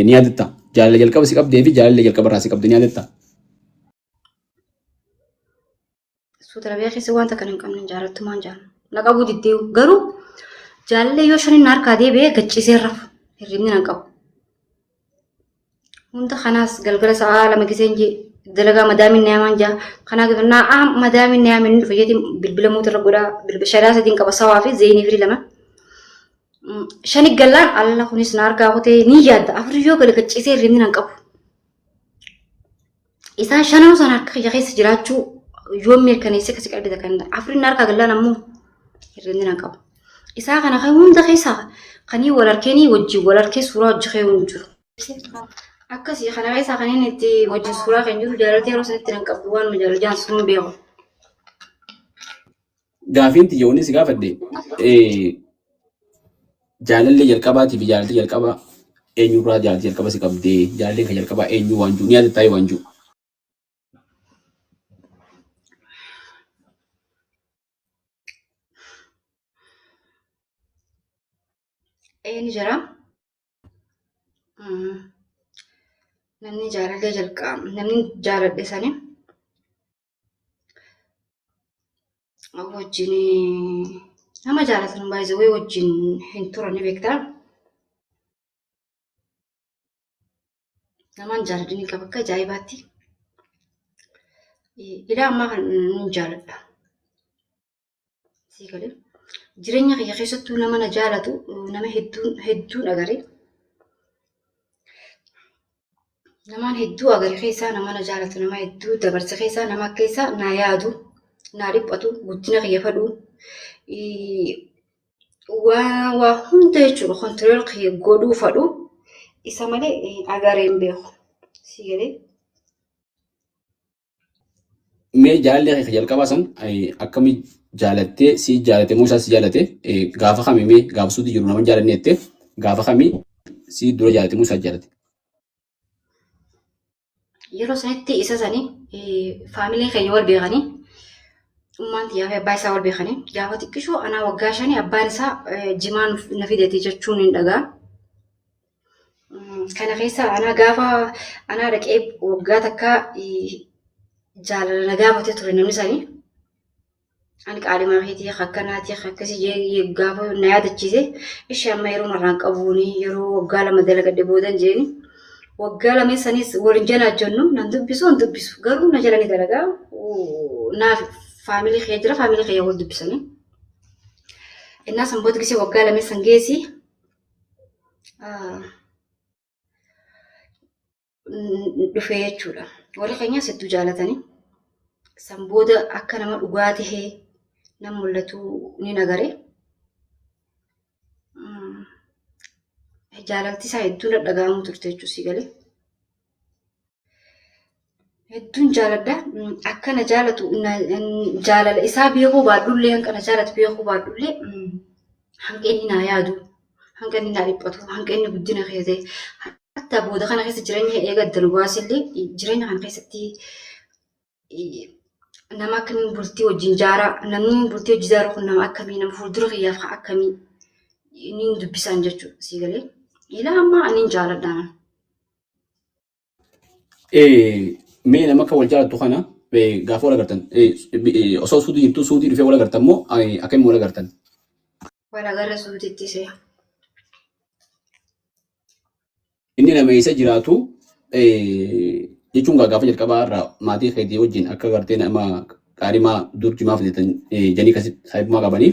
ni yaadatta? Jaalala jalqaba si qabdee fi jaalallee jalqaba irraa si qabde ni yaadatta? Suuta Arabiyaa keessa wanta kana hin qabne hin jaalattumaan jaallu. Na qabuu diddeewu. Garuu jaalallee yoo shanin na harkaa deebi'ee gachiisee rafu. Hirribni nan qabu. Hunda kanaas galgala sa'aa 2 giseen jee dalagaa madaamiin na yaamaan jaa. Kanaa gaafa naa aam madaamiin na yaameen dhufa jeetiin bilbila muutirra godhaa. Bilbila shadaa sadiin qaba sawaa fi zeenii firii 2. Shani gallaan alla kunis na harkaa kutee ni yaadda. 4 yoo gale gachiisee hirribni nan qabu. Isaan shananuu sana harka kiyya keessa jiraachuu yoon mirkaneessee akkasii qalbii takka hin afurin harkaa gallaan ammoo hirribni nan qabu. Isaa kana kan hunda keessaa kanii wal harkeenii wajjin wal harkee suuraa hojii kee hin jiru. Akkasii kana keessaa kan inni itti wajjin suuraa kan jiru jaalaltee yeroo sanitti nan qabdu waan jaalallaan sun beeku. Gaafiin tiyya wanni si gaafadhe jaalallee jalqabaatii fi jaalaltii jalqabaa eenyurraa jaalaltii jalqaba si qabdee jaalalleen kan jalqabaa eenyu waan jiru ni yaadataa waan jiru. Ni jira. Namni jaalallee jalqaba namni jaaladhe sani wajjin nama jaalatan baay'ee wajjin hin turan ni beektaa. Namaan jaaladhu ni qaba akka ajaa'ibaatti. Ilaa ammaa kan ni jaaladha. Sii galee. Jireenya kiyya keessattuu nama na jaalatu nama hedduun hedduun agare. Namaan hedduu agare keessaa nama na jaalatu nama hedduu dabarse keessaa nama akka isaa naa yaadu naa dhiphatu guddina kiyya fadhu waa waa hunda jechuudha kontirool kiyya godhuu fadhu isa malee agaree hin beeku. Sii galee. Mee jaalallee kee jalqabaa san akkami jaalattee si jaalate moo isaa si jaalate gaafa kami mee gaafa suuti jiru nama jaalanne jette gaafa kami si dura jaalate moo isaa jaalate? Yeroo sanitti isa sani faamiliin keenya wal beekanii ummaan tiyyaa fi abbaa isaa wal beekanii gaafa xiqqishoo anaa waggaa 5 abbaan isaa jimaa na fidate jechuun hin dhagaa. Kana keessa anaa gaafa anaa dhaqee waggaa takka jaalala na gaafate ture namni sanii. Ani qaalimaa keetii akkanaatii akkasii jee gaafa na yaadachiise ishee amma yeroo marraan qabuuni yeroo waggaa 2 dalagadhe boodan jeeni. Waggaa lameen sanis waliin janaajjannu nan dubbisu hin dubbisu garuu na jala ni dalagaa naaf faamilii kiyya jira faamilii kiyya wal dubbisanii. Innaa san booda gisee waggaa lameen san geessi dhufee jechuudha. Warri keenyas hedduu jaalatanii san booda akka nama dhugaa tahee nan mul'atu ni nagare. Jaalalti isaa hedduu na dhaga'amuu turte jechuudha si galee. Hedduun jaaladha. Akka na jaalatu jaalala isaa beekuu baadhullee hanqa na jaalatu beekuu baadhullee hanqa inni naa yaadu, hanqa inni naa dhiphatu, hanqa inni guddina kee ta'e. Hatta booda kana keessa jireenya eega adda nu baasillee jireenya kana keessatti nama akkamiin bultii wajjin jaaraa namni bultii wajjin jaaru kun nama akkamii nama fuuldura kiyyaaf akkamii inni dubbisaan jechuudha sii galee. Ilaa ammaa ani hin jaaladha. Mee nama akka wal jaalattu kana gaafa wal agartan osoo suutii jirtu suutii dhufee wal agartan moo akkamiin wal agartan? Wal agarra suutitti see. Inni nama eessa jiraatu jechuun gaafa jalqabaa irraa maatii keetii wajjin akka gartee nama qaarimaa dur jimaa fidatan janii akkasitti saahibummaa qabanii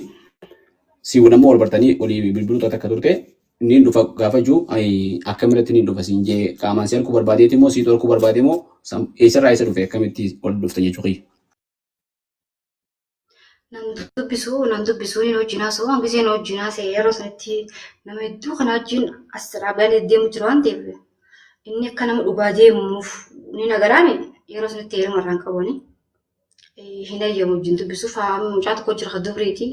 si nama wal bartanii walii bilbiluu takka turte inni dhufa gaafa jiru akkamirratti inni dhufa siin jee qaamaan si arguu barbaadeeti moo siitu arguu barbaade moo eessarraa eessa dhufe akkamitti wal dhuftan jechuu kiyya. Nan dubbisu nan dubbisu inni wajjin haasa'u waan giseen wajjin haasa'e yeroo sanatti nama hedduu kana wajjin as dhaabbalee deemu jira waan ta'eef inni akka nama dhugaa deemuuf ni nagaraame yeroo sanatti heeruma irraan qabani. Hin ayyamu wajjin dubbisuuf haa mucaa tokko jira kan dubriiti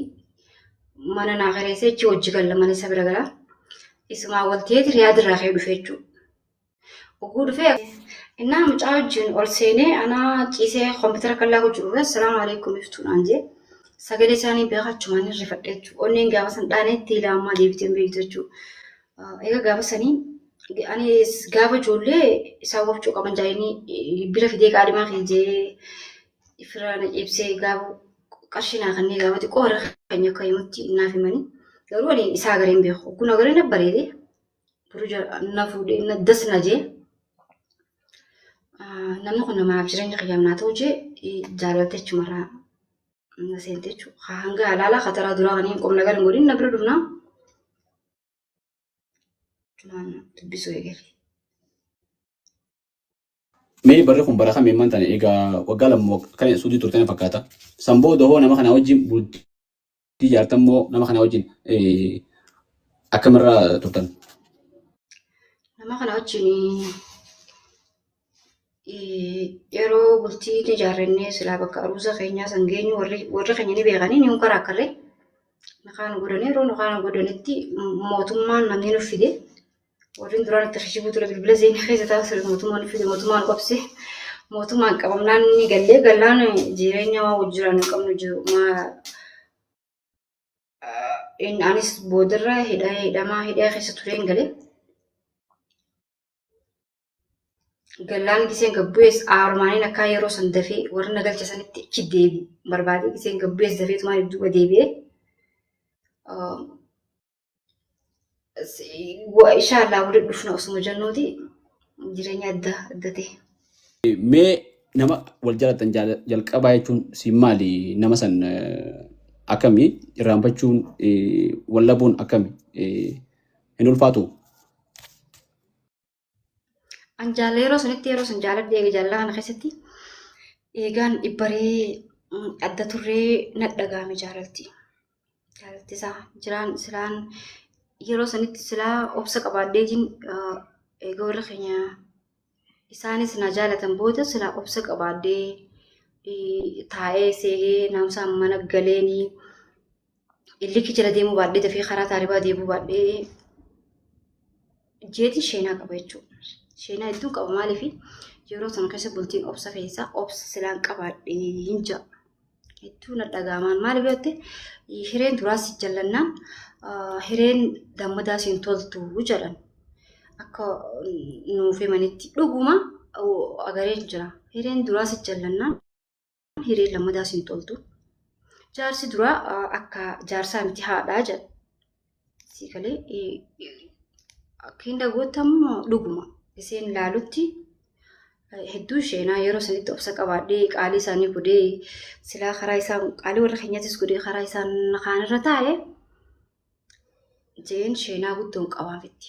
mana naa kireessee achi hojii galla mana isa bira gala. Isumaa walteeti riyaad irraa ka'ee dhufe jechuudha. Oguu dhufee innaa mucaa wajjin ol seenee anaa ciisee kompiitara kan laaku jiru assalaamu alaikum iftuu naan jee sagalee isaanii beekaa achumaan hin rifadhe jechuudha. Onneen gaafa san dhaanee itti ilaamaa deebitee hin beektu jechuudha. Egaa gaafa sanii ani gaafa ijoollee isaan wafcoo qaban jaayinii bira fidee qaadhimaa kee jee firraa na ciibsee gaafa qarshii naa kannee gaafa xiqqoo warra keenya akka himutti naaf himanii garuu ani isaa agaree hin beeku. Kun agaree na bareede. Turu na fuudhee na das na jee namni kun namaaf jireenya kiyyaaf naa ta'u jee jaalalti achumarraa na seente jechuudha. Hanga halaalaa kataraa duraa kan hin qomna gara hin godhin na bira dhufnaa. Achumaan dubbisuu eegale. Mee barri kun bara kamii ammaan tana egaa waggaa 2 kan suutii turte na fakkaata. San booda hoo nama kanaa wajjin bultii ijaartan moo nama kanaa wajjin akkamirra turtan? Nama kana wajjin yeroo bultii ni ijaarrannee silaa bakka aruuza keenyaa san geenyu warri keenya ni beekanii ni karaa akkarree nakaan godhanii yeroo nakaan godhanitti mootummaan namni nuuf fide warri duraan itti kijibuu ture bilbila zeenii keessa taa'u ture mootummaan nuuf fide mootummaan qabse mootummaan qabamnaan ni gallee gallaan jireenya waan wajjiraan hin qabnu jiru anis boodarra hidhaa hidhamaa hidhaa keessa tureen galee. Gallaan giseen gabbu'ees aarumaaniin akkaa yeroo san dafee warri na galcha sanitti achi deebi barbaadee giseen gabbu'ees dafee tumaan duuba deebi'ee. Inshaallah walitti dhufna osuma jennuuti jireenya adda adda ta'e. Mee nama wal jaalatan jalqabaa jechuun si maali nama san akkamii irraanfachuun wal dhabuun akkami hin ulfaatu? An jaala yeroo sanitti yeroo san jaaladhe eega jaalala kana keessatti eegaan dhibbaree adda turree na dhaga'ame jaalalti. Jaalalti isaa jiraan silaan yeroo sanitti silaa obsa qabaadheetiin eega warra keenya isaanis na jaalatan booda silaa obsa qabaadhee taa'ee seegee naamusaan mana galeenii illikki jala deemuu baadhee dafee karaa taaribaa deemuu baadhee jeetiin sheenaa qaba jechuudha. Sheenaa hedduu qaba maaliif yeroo sana keessa bultiin obsa keessa obsa silaan qabaadhee hin ja'a. Hedduu na dhaga'amaan maaliif yoo jette hireen duraa si jallannaan hireen dammadaa siin toltu jedhan akka nuuf himanitti dhuguma agareen jira. Hireen duraa si jallannaan hireen lammadaa siin toltu. Jaarsi duraa akka jaarsaa miti haadhaa jedha. Sii galee akka hin dagoottammoo dhuguma isheen laalutti hedduu isheenaa yeroo sanitti obsa qabaadhee qaalii isaanii godhee silaa karaa isaan qaalii warra keenyaatis godhee karaa isaan kaanirra taa'e jeen sheenaa guddoon qabaafitti.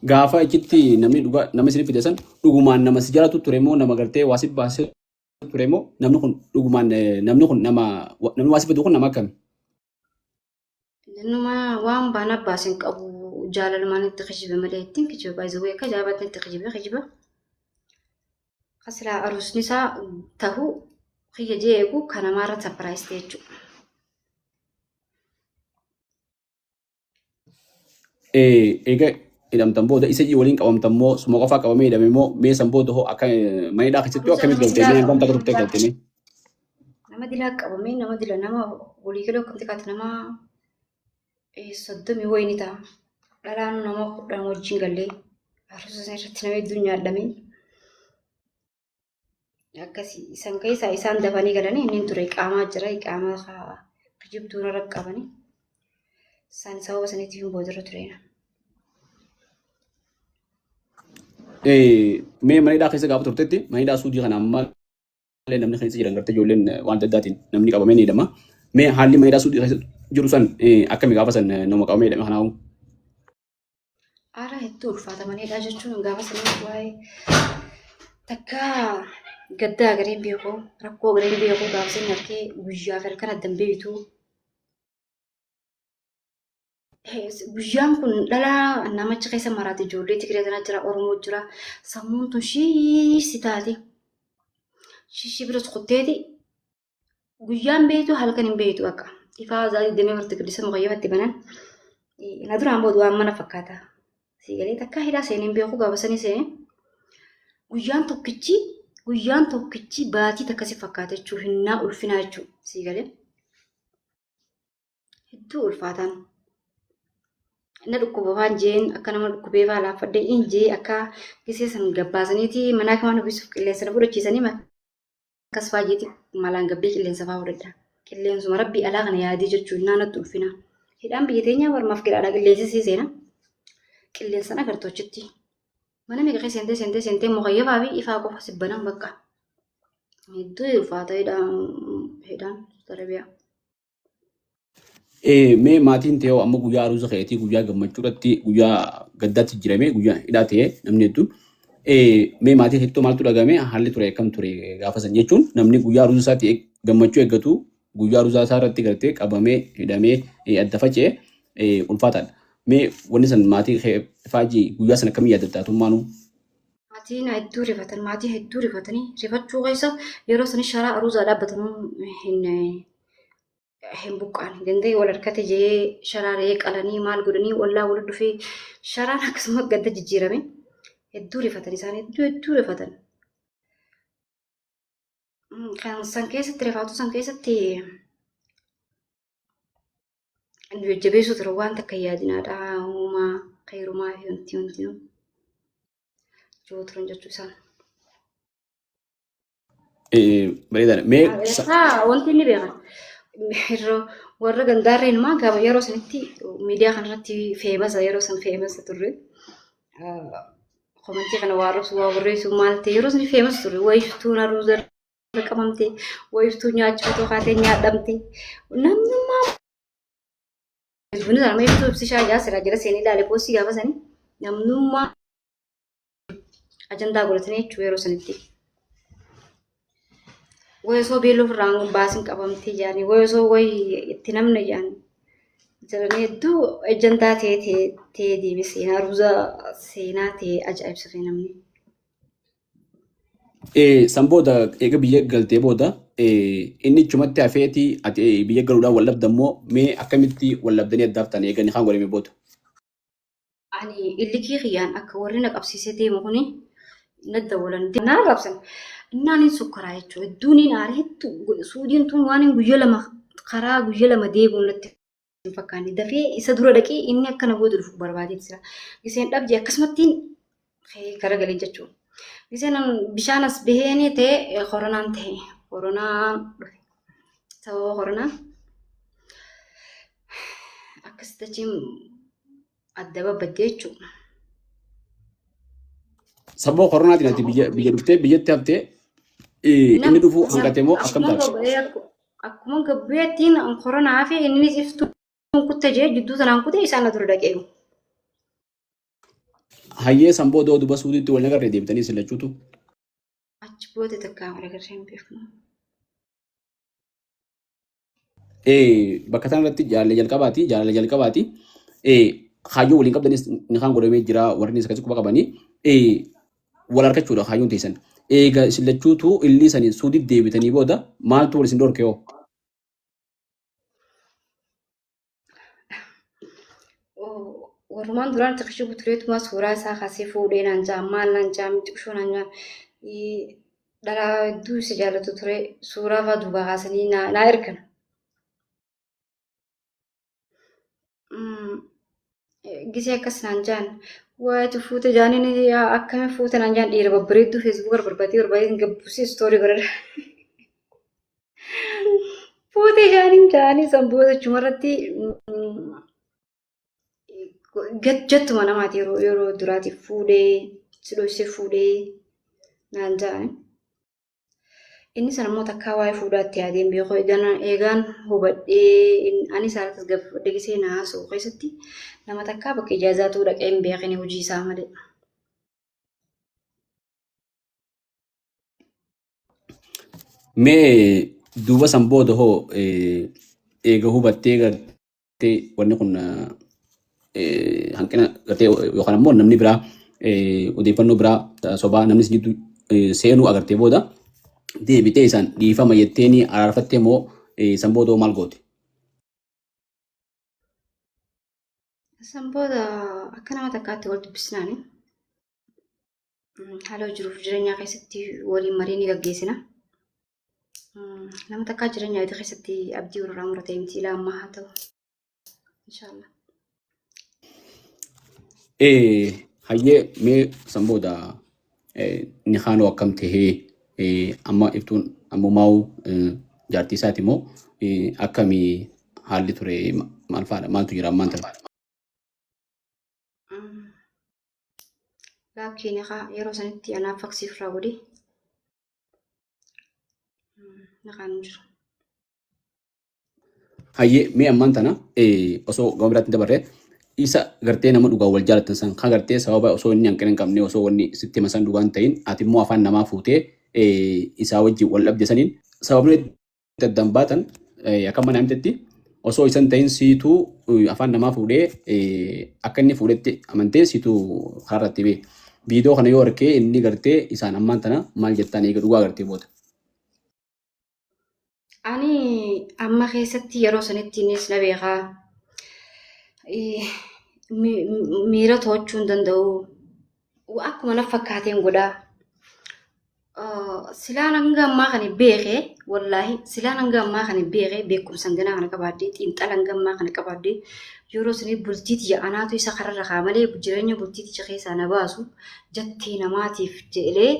Gaafa achitti namni dhugaa nama isin fide san dhugumaan nama si jaalatu ture moo nama gartee waa si baasee ture moo namni kun dhugumaan namni kun nama namni waa si fidu kun nama akkami? Numa waan baana baasin qabu jaalalumaan itti kijibe malee ittiin kijibe baay'ee akka ajaa'ibaatti itti kijibe kijiba. Kasilaa aruusni isaa tahu kiyya jee eegu kanamaarra sapiraayis ta'e jechuudha. Eega hidhamtan booda isa waliin qabamtan moo suma qofaa qabamee hidhame moo mee san booda hoo akka mana hidhaa keessatti hoo akkamitti galtee mee hangam takka turtee galtee mee? Nama dilaa qabamee nama dila nama waliigaluu akkamti kaate nama 30 wayii ni ta'a. Dhalaan nama 10 wajjin gallee aruusa sana irratti nama hedduun nyaadhamee. Akkasii isan keessaa isaan dafanii galanii inni ture iqaamaa jira iqaamaa kijibtuu irra qabanii. San sababa saniitiif hin boodarra tureera. Mee mana hidhaa keessa gaafa turtetti mana hidhaa suudii kana amma illee namni keessa jiran gartee ijoolleen waan adda addaatiin namni qabamee ni hidhama. Mee haalli mana hidhaa suudii keessa jiru san akkami gaafa san nama qabamee hidhame kanaa'u? Haala hedduu ulfaata mana hidhaa jechuun gaafa sanii waa'ee takka gaddaa agareen beeku rakkoo agareen beeku gaafa sanii harkee guyyaa fi halkan addan beektu. Guyyaan kun dhalaa namacha keessa maraate ijoollee Tigree tana jira Oromoo jira sammuun tun shiisi taate shiishii bira kutteeti guyyaan beektu halkan hin beektu akka ifaa za'a 24 guddisa mukayyafatti banan na duraan booda waan mana fakkaata siigalee takka hidhaa seenee hin beeku gaafa sanii seenee guyyaan tokkichi guyyaan tokkichi baatii takka si fakkaata jechuu hinnaa ulfinaa jechuu siigalee. Hedduu ulfaataan. Na dhukkuba waan jeen akka nama dhukkubee faa laaffadhee in jee akka gisee san gabbaasaniiti manaa kama dubbisuuf qilleensa na fudhachiisanii akkas faa jeeti malaan gabbee qilleensa faa fudhadha. Qilleensuma rabbii alaa kana yaadee jechuun naa natti ulfina. Hidhaan biyya teenyaa barmaaf giraadha qilleensi sii seena. Qilleensan agartu achitti. Mana meeqa keessa seentee seentee seentee mukayyafaa fi ifaa qofa sibbanan bakka. Hedduu ulfaata hidhaan hidhaan Arabiyaa. Mee maatiin ta'ee amma guyyaa aruuza keetii guyyaa gammachuudhatti guyyaa gaddaatti jirame guyyaa hidhaa ta'ee namni hedduun mee maatii keettoo maaltu dhagame haalli ture akkam ture gaafa san jechuun namni guyyaa aruuza isaatti gammachuu eeggatu guyyaa aruuza isaa irratti gartee qabamee hidhamee adda faca'e ulfaataadha. Mee wanni san maatii kee faajii guyyaa san akkamii yaadatta atummaanuu? Maatiin hedduu rifatan maatii hedduu rifatanii rifachuu keessa yeroo sani sharaa aruuzaa dhaabbatanuu hin hin buqqaane. Danda'e wal harkate jee sharaa re'ee qalanii maal godhanii ollaa wal dhufee sharaan akkasuma gadda jijjiirame. Hedduu rifatan isaan hedduu hedduu rifatan. Kan san keessatti rifaatu san keessatti nu jajjabeessuu ture waan takka yaadinaadha. Uumaa khayrumaa fi wanti hundinuu jiru turan jechuu isaan. Bareedaadha. Mee Haa wanti inni beekan yeroo warra gandaarra inumaa gaafa yeroo sanitti miidiyaa kanarratti feemasa yeroo san feemasa turre. Komentii kana waa arrabsu waa barreessu maal ta'e yeroo sani feemasa turre wayiftuun aruuza irra qabamte wayiftuu nyaachifatoo kaatee nyaadhamte namnummaa Bunni sana ibsuu ibsishaa jaa silaa jala seenee ilaale poostii gaafa sanii namnummaa ajandaa godhatanii jechuu yeroo sanitti. Wayi osoo beela ofirraa baasin qabamtee jaanii wayi osoo wayi itti namne jaanii jedhanii hedduu ajandaa ta'ee ta'ee deeme seenaa ruuza seenaa ta'ee ajaa'ibsate namni. San booda eega biyya galtee booda inni ichumatti hafeeti ati biyya galuudhaan wal dhabda immoo mee akkamitti wal dhabdanii addaaf ta'an eega ni kaan godhame booda. Ani illikii kiyyaan akka warri na qabsiisee deemu kuni na dawwalan na arrabsan. Innaan hin sukkaraa jechuudha. Hedduun hin aare hedduu suudiin tun waan hin guyya lama karaa guyya lama deebi'u natti hin fakkaanne. Dafee isa dura dhaqee inni akka na booda dhufu barbaadee jira. Giseen dhabje akkasumatti garagalee jechuudha. Giseen bishaan as baheen ta'e koronaan ta'e koronaan dhufe. Sababa koronaa akkasitti achiin adda babbaddee jechuudha. Sababa koronaatiin ati biyya biyya dhuftee biyyatti haftee inni dhufuu hanqate moo akkam taate? Akkuma gabbeettiin koronaa fi innis iftuun kutte jee jidduu sanaan kute isaan na dura dhaqee. Hayyee san booda duba suudiitti wal nagarree deebitanii isin lachuutu. Achi booda takkaa wal agarree hin beeknu. Bakka sana irratti jaalala jalqabaati jaalala jalqabaati kaayyoo waliin qabdanis ni kaan godhamee jira warri akkasii quba qabanii wal harkachuudha kaayyoon teessan. Eega isin lachuutu illii sanii suudiitti deebitanii booda maaltu wal isin dhorke hoo? Warrumaan duraan itti qishuu tureetuma suuraa isaa kaasee fuudhee naan jaa maal naan jaa miti qishuu naan jaa dhalaa hedduu isa jaallatu ture suuraa fa'aa duubaa kaasanii naa ergan. Gisee akkas naan jaan waayiti fuute jaaniin akkami fuute naan jaan dhiira babbareedduu feesbuuka barbaadee barbaadee gabbusee istoorii godhadha. Fuute jaaniin jaanii san booda achumarratti Jettuma namaati yeroo duraatiif fuudhee si dhoysee fuudhee naan ja'an. Inni sana immoo takkaa waa'ee fuudhaatti yaadee hin beeku. Eegaan hubadhee anis haala tasgabbii gisee na haasa'u keessatti nama takkaa bakka ijaazaatu dhaqee hin beekne hojii isaa malee. Mee duuba san booda hoo eega hubattee gartee wanni kun hanqina gartee yookaan ammoo namni biraa odeeffannoo biraa sobaa namni si jidduu seenuu agartee booda deebitee isaan dhiifama jetteeni araarfattee moo san booda hoo maal goote? San booda akka nama takkaatti wal dubbisnaani. Haala jiruuf jireenyaa keessatti waliin marii ni gaggeessina. Nama takkaa jireenya adii keessatti abdii walirraa muratee miti ilaa ammaa haa ta'u. Inshaallah. Hayyee, mee san booda ni kaanoo akkam tahee, amma Iftuun ammumaa'u jaartii isaati moo akkamii haalli ture, maal fa'aadha, maaltu jira ammaan tana? Laakkiin egaa yeroo sanitti anaaf faksiif irraa godhe. Naqaan hin jiru. Hayyee, mee ammaan tana osoo gama biraatti hin dabarre, isa gartee nama dhugaa wal jaalatan san kan gartee sababa osoo inni hanqina hin qabne, osoo wanni sitti himan san dhugaan ta'in, ati immoo afaan namaa fuutee isaa wajjin wal dhabde saniin sababni itti addaan baatan, akka mana himtetti osoo isan ta'in siituu afaan namaa fuudhee akka inni fuudhetti amantee siituu karaarratti bee. Viidiyoo kana yoo arkee inni gartee isaan ammaan tana maal jettaan eega dhugaa gartee booda? Ani amma keessatti yeroo sanitti innis na beekaa. Miira to'achuu hin danda'u. Akkuma na fakkaateen godhaa. Silaan hanga ammaa kana beekee, wallaahi silaan hanga ammaa kana beekee, beekumsa hanganaa kana qabaadhee, xiinxala hanga ammaa kana qabaadhee, yeroo sanii bultii tiyya anaatu isa kararra kaa malee jireenya bultii tiyya keessaa na baasu jettee namaatiif jedhee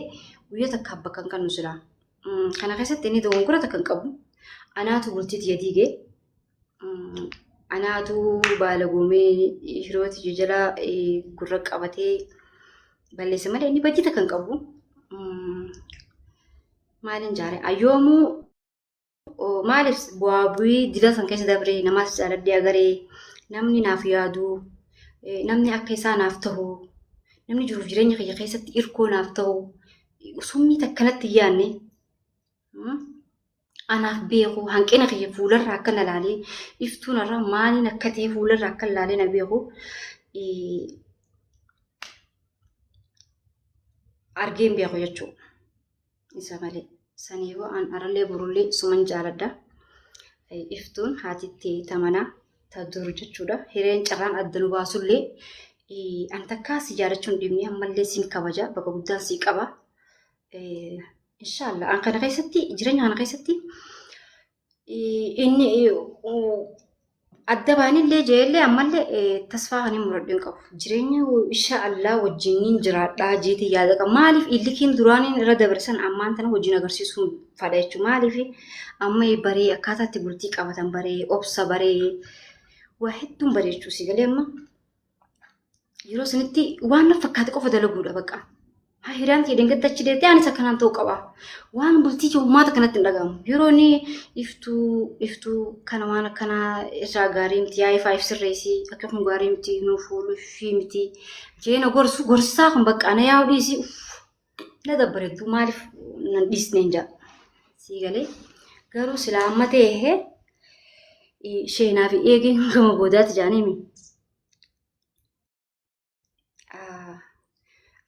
guyyaa takkaaf bakka hin kennu silaa. Kana keessatti inni dogongora takka hin qabu. Anaatu bultii tiyya diige. Anaatu baalagoomee hiriyoota tiyya jala gurra qabatee balleesse malee inni badii takka hin qabu. Maaliin jaare ayyoomuu maaliif bu'aa bu'ii dila san keessa dabree namaas jaaladhee agaree namni naaf yaadu, namni akka isaa naaf ta'u, namni jiruuf jireenya kiyya keessatti irkoo naaf ta'u, summii takkanatti hin yaadne, anaaf beeku, hanqina kiyya fuularra akka na laalee, Iftuun irra maaliin akka ta'e fuularra akka laalee na beeku argee hin beeku jechuudha. Isa malee. Saniifuu an arallee borullee suman jaaladha. Iftuun haatitti tamanaa ta dur jechuudha. Hireen carraan adda nu baasullee an takkaa si jaalachuu hin dhiibne, ammallee siin kabaja, bakka guddaan si qaba. Inshaallah an kana keessatti, jireenya kana keessatti inni adda baanillee jeellee ammallee tasfaa kan hin muradhu hin qabu. Jireenya insha Allah wajjiniin jiraadhaa jeetii yaada qaba. Maaliif illikiin duraaniin irra dabarsan ammaan tana wajjin agarsiisuun fadha jechuudha. Maaliif amma baree akkaataa itti bultii qabatan baree, obsa baree, waa hedduun baree jechuudha. Si galee amma yeroo sanitti waan na fakkaate qofa dalaguudha bakka. Haa hiriyaan kee dengatti achi deettee anis akkanaan ta'uu qaba. Waan bultii kee uummata kanatti hin dhaga'amu. Yeroo inni Iftuu, Iftuu kana waan akkanaa irraa gaarii miti, yaa ifaa if sirreessi, akka kun gaarii miti, nuuf ooluu miti. Jeena gorsu gorsaa kun bakka ana yaa'u dhiisi, uff na dabbareettu maaliif nan dhiisneen ja'a. Sii galee garuu silaa amma ta'e isheenaa fi eegeen gama boodaati jaaniimi.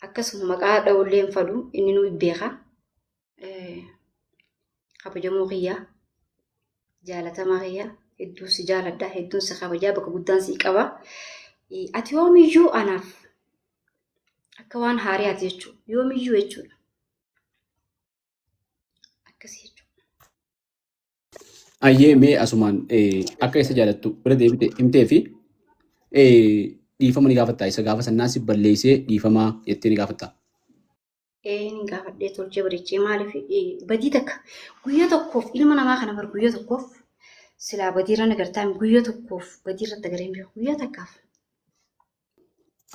Akkasuma maqaa dha'ullee hin fadhu, inni nu beeka. Kabajamoo kiyyaa, jaalatamaa kiyyaa, hedduu si jaaladha, hedduun si kabajaa, bakka guddaan si qaba. Ati yoomiyyuu anaaf akka waan haariyaati jechuudha. Yoomiyyuu jechuudha. Akkasii jechuudha. Ayyee, mee asumaan akka isa jaalattu bira deebite himtee fi dhiifama ni gaafatta, isa gaafa sannaa si balleessee dhiifama jettee ni gaafatta? Ee, ni gaafadhee tolchee bareechee. Maaliif badii takka guyyaa tokkoof ilma namaa kana bar guyyaa tokkoof silaa badii irra nagartaa, guyyaa tokkoof badii irratti agaree hin beeku guyyaa takkaaf.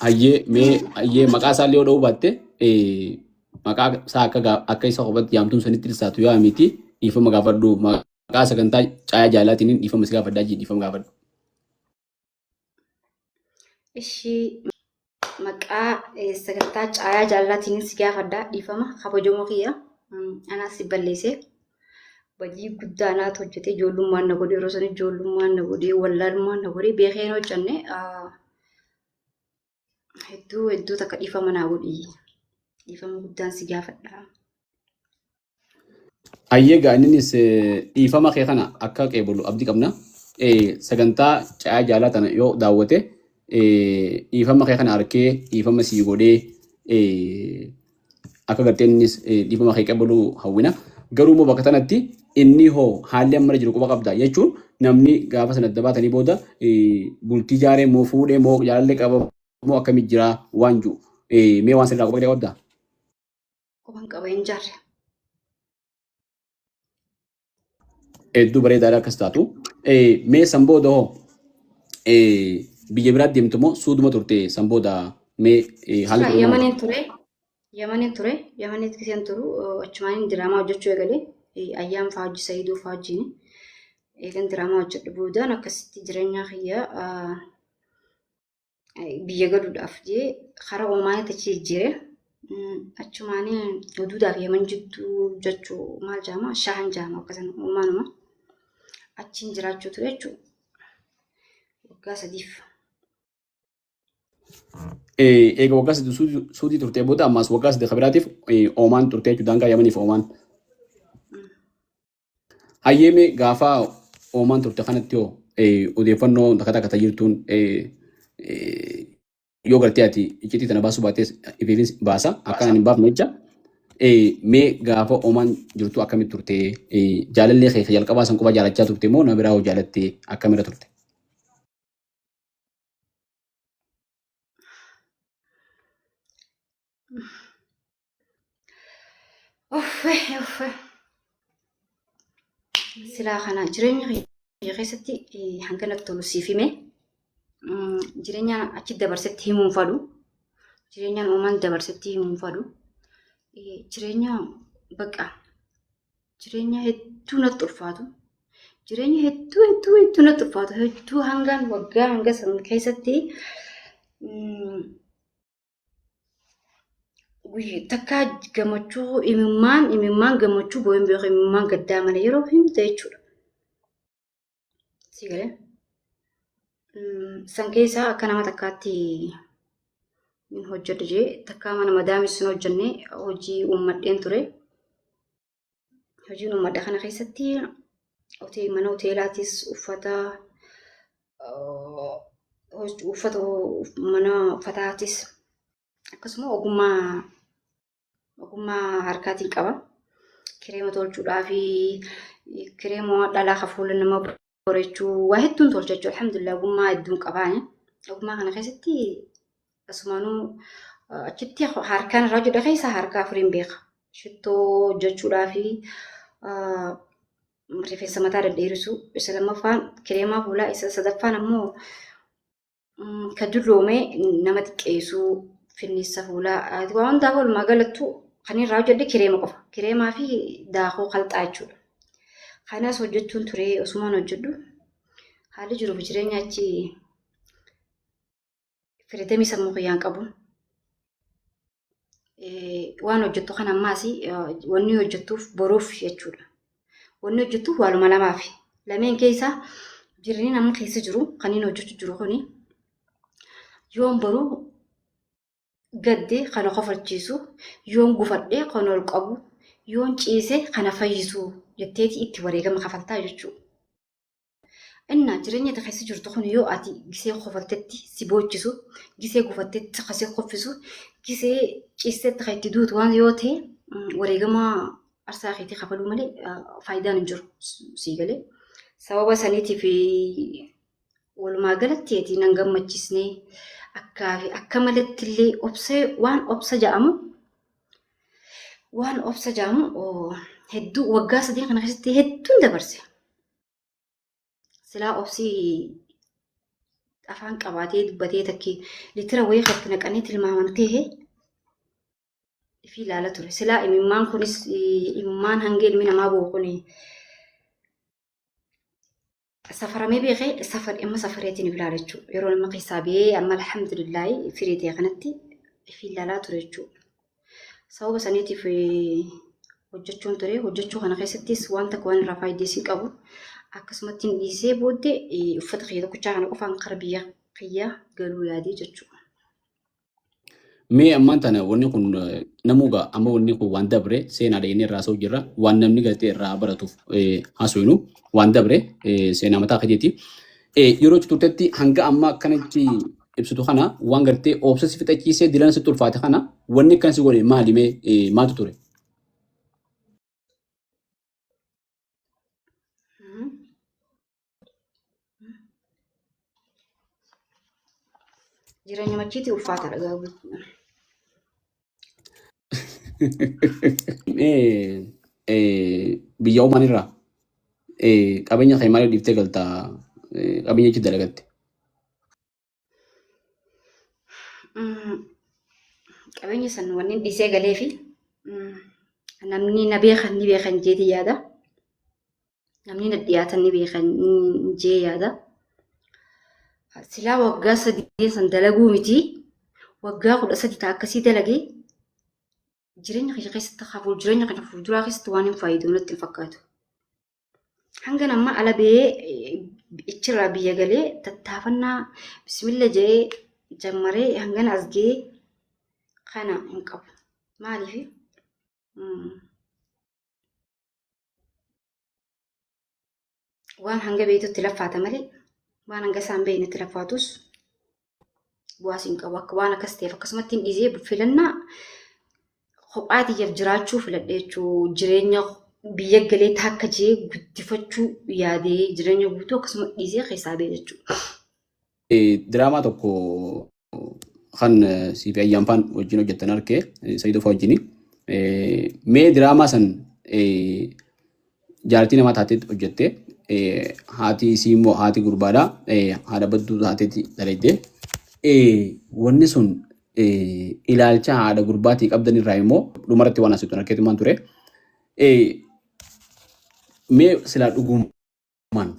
Hayyee, mee hayyee, maqaa isaallee yoo dha'uu baatte, maqaa isaa akka akka isa qofatti yaamtuun sanitti dhisaatu yaa miti, dhiifama gaafadhu. Maqaa sagantaa Caayaa Jaalaatiin dhiifama si gaafadhaa jii, dhiifama gaafadhu. Ishii, maqaa sagantaa Caayaa Jaalalaatiin si gaafadha dhiifama, kabajamoo kiyya. Anaas si balleesse. Badii guddaa anaatu hojjete. Ijoollummaan na godhe, yeroo sana ijoollummaan na godhe, wallaalummaan na godhe, beekee hin hojjenne. Hedduu hedduu takka dhiifama naa godhi. Dhiifama guddaan si gaafadha. Hayyee, gaa inninis dhiifama kee kana akka qeebalu abdii qabna. Sagantaa Caayaa Jaalaa tana yoo daawwate, dhiifama kee kana arkee dhiifama sii godhee akka gartee innis dhiifama kee qeebalu hawwina. Garuu immoo bakka tanatti inni hoo haalli amma irra jiru quba qabda jechuun, namni gaafa sana adda baatanii booda bultii jaaree moo fuudhee moo jaalallee qaba moo akkamii jira waan jiru, mee waan sirraa quba qabdaa? Quban qaba, hin jaarre. Hedduu bareedaadha akkas taatu. Mee san booda hoo biyya biraatti deemtu moo suuduma turte san booda? Mee haala Sila ture maal? Yamaniin ture. Yamaniin ture. Yamanitti giseen turu achumaan diraamaa hojjechuu eegale. Ayyaam fa'aa hojii Sayidoo fa'aa wajjin. Eegan diraamaa hojjedhu boodaan akkasitti jireenya kiyya biyya galuudhaaf jee karaa Omaanitti achi jijjiire. Achumaan oduudhaaf Yaman jidduu jechuu maal jaama, Shahan jaama, akkasuma Omaanuma achiin jiraachuu ture jechuudha. Waggaa 3f. Eega waggaa 3 suudii turtee booda ammaas waggaa 3 kabiraatiif Omaan turtee jechuudha, daangaa Yamaniif Omaan. Hayyeemee, gaafa Omaan turte kanatti hoo odeeffannoo takka takka tajirtuun yoo gartee ati iccitii tana baasuu baattees ifiifis baasa akkaan hin baafne jecha. Mee gaafa Omaan jirtu akkamitti turte? Jaalallee kee jalqabaa san qofa jaalachaa turte moo nama biraa hoo jaalattee akkamirra turte? Uffee uffee. Silaa kana jireenya kiyya keessatti hanga natti tolu siif hime. Jireenya achi dabarsetti himuun fadhu. Jireenyaan uumaan dabarsetti himuun fadhu. Jireenya baqa. Jireenya hedduu natti ulfaatu. Jireenya hedduu hedduu hedduu natti ulfaatu. Hedduu hangaan waggaa hanga san keessatti takkaa gammachuu imimmaan imimmaan gammachuu boo'een beeku, imimmaan gaddaa malee yeroo hunda jechuudha. Si galee? San keessaa akka nama takkaatti hin hojjedhu jee takkaa mana madaamis hin hojjenne, hojii uummadheen ture. Hojiin uummadha kana keessatti mana hoteelaatis uffata uffata mana uffataatis akkasuma ogummaa harkaatiin qaba. Kireema tolchuudhaa fi kireema dhalaa ka fuula nama bareechuu waa hedduun tolcha jechuudha. Alhamdulillah, ogummaa hedduun qabaani. Ogummaa kana keessatti asumaanuu achitti harkaan irraa hojjedha keessaa harka afuriin beeka. Shittoo hojjechuudhaa fi rifeensa mataa dhedheerisuu, isa lammaffaan kireemaa fuulaa, isa sadaffaan ammoo ka dulloome nama xiqqeessuu, finniissa fuulaa, waan hundaaf walumaa galattu kan irraa hojjedhe kireema qofa. Kireemaa fi daakuu kalxaa jechuudha. Kanas hojjechuun ture. Osumaan hojjedhu haalli jiruuf jireenya achi freedomii sammuu kiyyaan qabu. Waan hojjettu kan ammaas wanni hojjettuuf boruuf jechuudha. Wanni hojjettuuf waaluma lamaafi. Lameen keessa jireenyi nama keessa jiru kan inni hojjechuu jiru kuni yoon boruu gaddee kana kofalchiisu, yoon gufadhee kan ol qabu, yoon ciise kana fayyisu jetteeti itti wareegama kafaltaa jechuudha. Innaa jireenya ati keessa jirtu kun yoo ati gisee kofaltetti si boochisu, gisee gufattetti kan si koffisu, gisee ciistetti kan itti duutu waan yoo ta'e, wareegama arsaa keetii kafaluu malee faayidaan hin jiru sii galee. Sababa saniitiif walumaa galatti ati nan gammachiisne, akkaa fi akka malatti illee obsee waan obsa jedhamu waan obsa jedhamu hedduu waggaa 3 kana keessatti hedduun dabarse. Silaa obsi Afaan qabaatee dubbatee takki litira wayii katti naqanii tilmaaman ta'e ifi ilaala ture. Silaa imimmaan kunis imimmaan hanga ilmi namaa boo'u kun safaramee beekee safar amma safareetiin if ilaala jechuudha. Yeroo nama keessaa ba'ee amma alhamdulillaahi firii ta'e kanatti ifi ilaalaa ture jechuudha. Sababa saniitiif hojjechuun ture. Hojjechuu kana keessattis waan takka waan irraa faayidees hin qabu. Akkasumatti hin dhiisee booddee uffata kiyya tokkichaa kana qofaan kara biyya kiyya galuu yaadee jechuudha. Mee ammaan tana wanni kun namuu gaa amma wanni kun waan dabre seenaadha jennee irraa haasa'u jirra. Waan namni galtee irraa baratuuf haasofnu waan dabre seenaa mataa keetiiti. Yeroo achi turtetti hanga amma akkanatti ibsitu kana waan gartee obsa si fixachiisee dilana sitti ulfaate kana wanni akkan si godhe maali mee maaltu ture? Jireenya machiitii ulfaataadha garuu. Mee biyya Omaan irraa qabeenya kee maaliif dhiiftee galta qabeenya achi dalagatte? Qabeenya san wanni dhiisee galee fi namni na beekan ni beekan jeetii yaada. Namni na dhiyaatan ni beekan jee yaada. Silaa waggaa 3 san dalaguu miti. Waggaa 13 ta akkasii dalagee jireenya kiyya keessatti hafuur jireenya kana fuulduraa keessatti waan hin fayyadu natti hin fakkaatu. Hanga nama ala ba'ee ichirraa biyya galee tattaafannaa bismilla jedhee jammaree hangana as ga'ee kana hin qabu. Maaliif? Waan hanga beektutti laffaata malee waan hanga isaan beeknetti laffaatus bu'aas hin qabu. Akka waan akkas ta'eef akkasumatti hin dhiisee filannaa kophaa tiyyaaf jiraachuu filadhe jechuu jireenya biyya galee takka jee guddifachuu yaadee jireenya guutuu akkasuma dhiisee keessaa ba'e jechuudha. Diraamaa tokko kan siif ayyaan faan wajjin hojjettan arke Saidoo faa wajjini. Mee diraamaa san jaartii namaa taatee hojjette haati isii immoo haati gurbaadha haadha badduu taateeti dalagde. Wanni sun ilaalcha haadha gurbaatii qabdan irraa immoo dhumarratti waan asittu arkeetumaan ture. Mee silaa dhuguma dhugumaan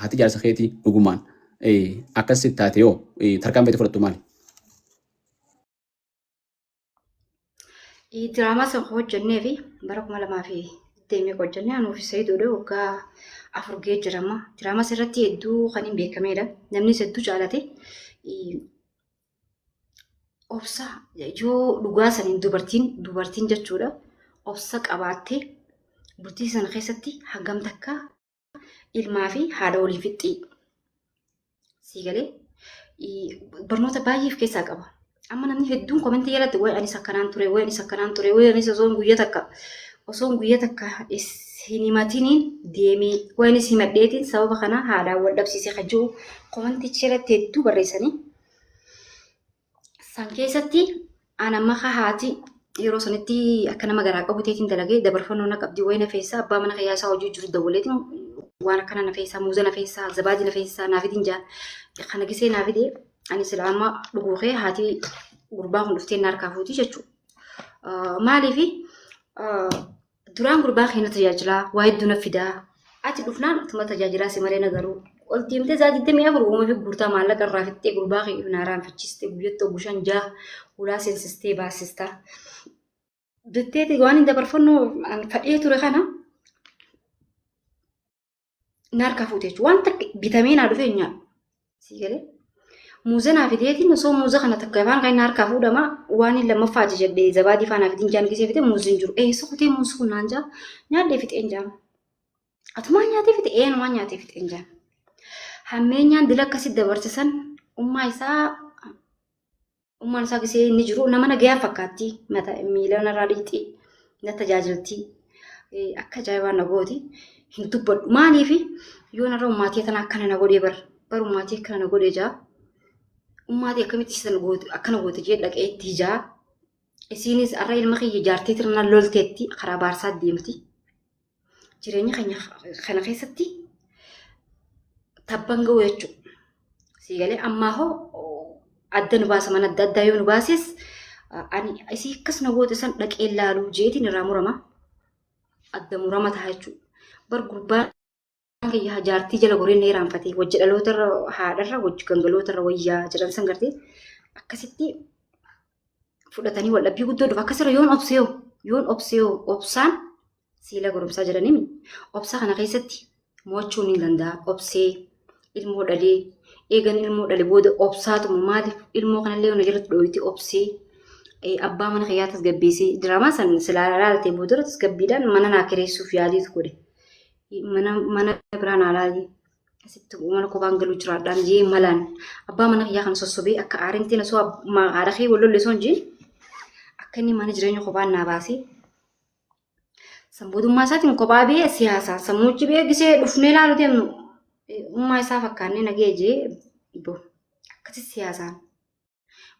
haati jaarsa keetii dhugumaan akkas sitti taate yoo tarkaanfii ati fudhattu maali? Diraamaa san hojjennee fi bara 2020 hojjennee anuu fi Sayidoodha waggaa 4 ga'ee jira amma. Diraamaa irratti hedduu kan hin beekameedha. Namnis hedduu jaalate. Obsa yoo dhugaa saniin dubartiin dubartiin jechuudha obsa qabaattee bultii sana keessatti hangam takka ilmaa fi haadha waliin fixxii sii galee barnoota baay'ee of keessaa qaba. Amma namni hedduun komentii jalatti wayi anis akkanaan ture wayi anis akkanaan ture wayi anis osoon guyya takka osoon guyya takka hin himatiniin deemee wayi anis himadheetiin sababa kana haadhaan wal dhabsiisee kan jiru komentii jalatti hedduu barreessanii. San keessatti an amma ka haati yeroo sanitti akka nama garaa qabu teetiin dalagee dabarfannoo na qabdi wayi na feessaa abbaa mana kiyyaa isaa hojii jiru dawwaleetiin waan akkana na feessaa muuza na feessaa zabaadii na feessaa naa fidin jaa kana gisee naa fide ani sila amma dhuguu kee haati gurbaa kun dhuftee na harkaa fuuti jechuudha. Maaliifi Duraan gurbaa kee na tajaajilaa waa hedduu na fidaa. Ati dhufnaan utuma tajaajilaa si malee na garuu. Ol deemtee saa 24 uuma fi guurtaa maallaqa irraa fixxee gurbaa kee na raanfachiiste guyyatti oggu shan jaha hulaa seensistee baasistaa. Jetteeti waan hin dabarfannoo an fadhee ture kana na harkaa fuute jechuudha. Waan takka bitamee naa dhufee hin nyaadhu. Sii galee. Muuza naa fideetiin osoo muuza kana takka afaan kan na harkaa fuudhama waan hin lammaffaa ajajadhe zabaadii faa naa fidin jaan gisee fide muuzi hin jiru. Eessa kutee muuzi kun naan jaa nyaadhee fixeen jaan. Atumaa nyaatee fixe eenumaa nyaatee fixeen jaan. Hammeenyaan dila akkasitti dabarsisan ummaa isaa Ummaan isaa gisee inni jiru nama nagayaa fakkaatti. Mata miila narraa dhiqxi na tajaajilti. Akka ajaa'ibaa na gooti. Hin dubbadhu. Maaliif yoo narra ummaatii tana akkana na godhee bar bar ummaatii akkana na godhee jaa. Ummaatii akkamitti isan goote akkana goote jee dhaqee itti jaa. Isiinis arra ilma kiyya jaartee tirna lolteetti karaa baarsaa deemti. Jireenya keenya kana keessatti tabban ga'u jechuudha. Sii galee ammaa hoo adda nu baasa mana adda addaa yoo nu baases ani isii akkas na goote san dhaqee laaluu jeetiin irraa murama. Adda murama ta'a jechuudha. Bar gurbaan kiyya jaartii jala goree na iraanfate wajji dhalootarra haadharra wajji gangalootarra wayyaa jedhan san gartee akkasitti fudhatanii wal dhabbii guddoo dhufa. Akkasirra yoon obseeyoo yoon obseeyoo obsaan siila goromsaa jedhanii obsa kana keessatti mo'achuun hin danda'a. Obsee ilmoo dhalee eegan ilmoo dhale booda obsaatuma maaliif ilmoo kanallee na jalatti dhooyti obsee abbaa mana kiyyaa tasgabbeessee diraamaa san silaa ilaalte booda tasgabbiidhaan mana naa kireessuuf yaaliitu godhe. Mana mana biraa naa laali. Asitti mana kophaan galuu jiraadhaan jee malaan abbaa mana kiyyaa kana sossobee akka aarintiin osoo haadha kee wal lolle osoo hin jeen akka inni mana jireenya kophaan naa baasee Samboodummaa isaatiin kophaa bee siyaasaa sammuuchi bee gisee dhufnee laalu deemnu ummaa isaa fakkaannee nagee jee bo akkasi siyaasaan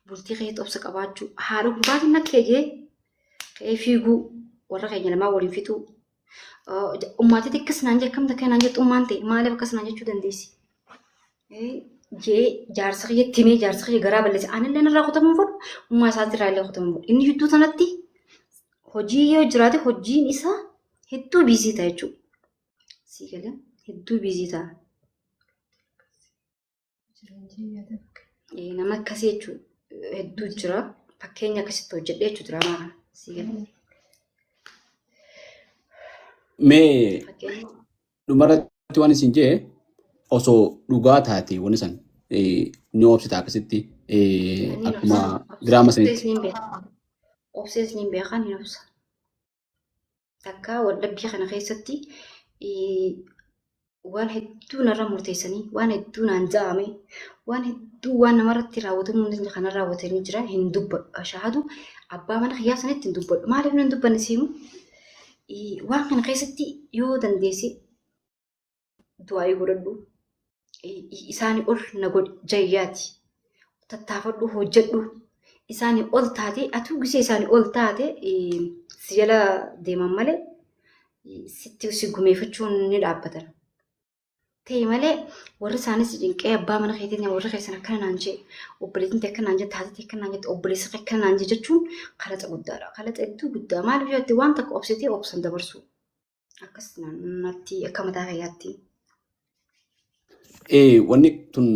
bultii keetti obsa qabaachuu haadha gurbaatiin nakkee jee ka'ee fiiguu warra keenya lamaa waliin fixuu ummaatitti akkas naan jee akkam takka naan jettu ummaan ta'e maaliif akkas naan jechuu dandeessi jee jaarsa kiyyatti himee jaarsa kiyya garaa balleesse anillee narraa kutamuu fudhu ummaa isaatirraa illee kutamuu fudhu inni jidduu sanatti hojii yoo jiraate hojiin isaa hedduu biizii ta'a jechuudha. Sii galee hedduu biizii ta'a. Nama akkasii jechuudha hedduu jira. Fakkeenya akkasitti hojjedhee jechuudha diraamaa kana. Sii galee. Mee Fakkeenya. Dhumarratti waan isin jee osoo dhugaa taate wanni san ni obsita akkasitti Ani akkuma obsa. diraama Obsees sanitti. niin beeka. Obsees niin beeka ni obsa. Takka waldhabbii kana keessatti waan hedduu narra murteessanii waan hedduu naan ja'ame waan hedduu waan namarratti raawwatamuu hin dandeenye kana raawwatanii jira hin dubbadhu. Ashaadu abbaa mana kiyyaa sanitti hin dubbadhu. Maaliif hin dubbanne siimu? Waan kana keessatti yoo dandeesse du'aayii godhadhu. Isaanii ol na godhi jayyaati. Tattaafadhu hojjedhu. Isaanii ol taate atuu gisee isaanii ol taate si jala deeman malee sitti si gumeeffachuun ni dhaabbatan. Ta'e malee warri isaanis cinqee abbaa mana keetiin warri keessan akkana naan jee obboleettiin tee akkana naan jette haati tee akkana naan jette obboleessi kee akkana naan jee jechuun kalaxa guddaadha. Kalaxa hedduu guddaa maaliif yoo jette waan takka obsitee obsan dabarsu. Akkas natti akka mataa kiyyaatti. Wanni tun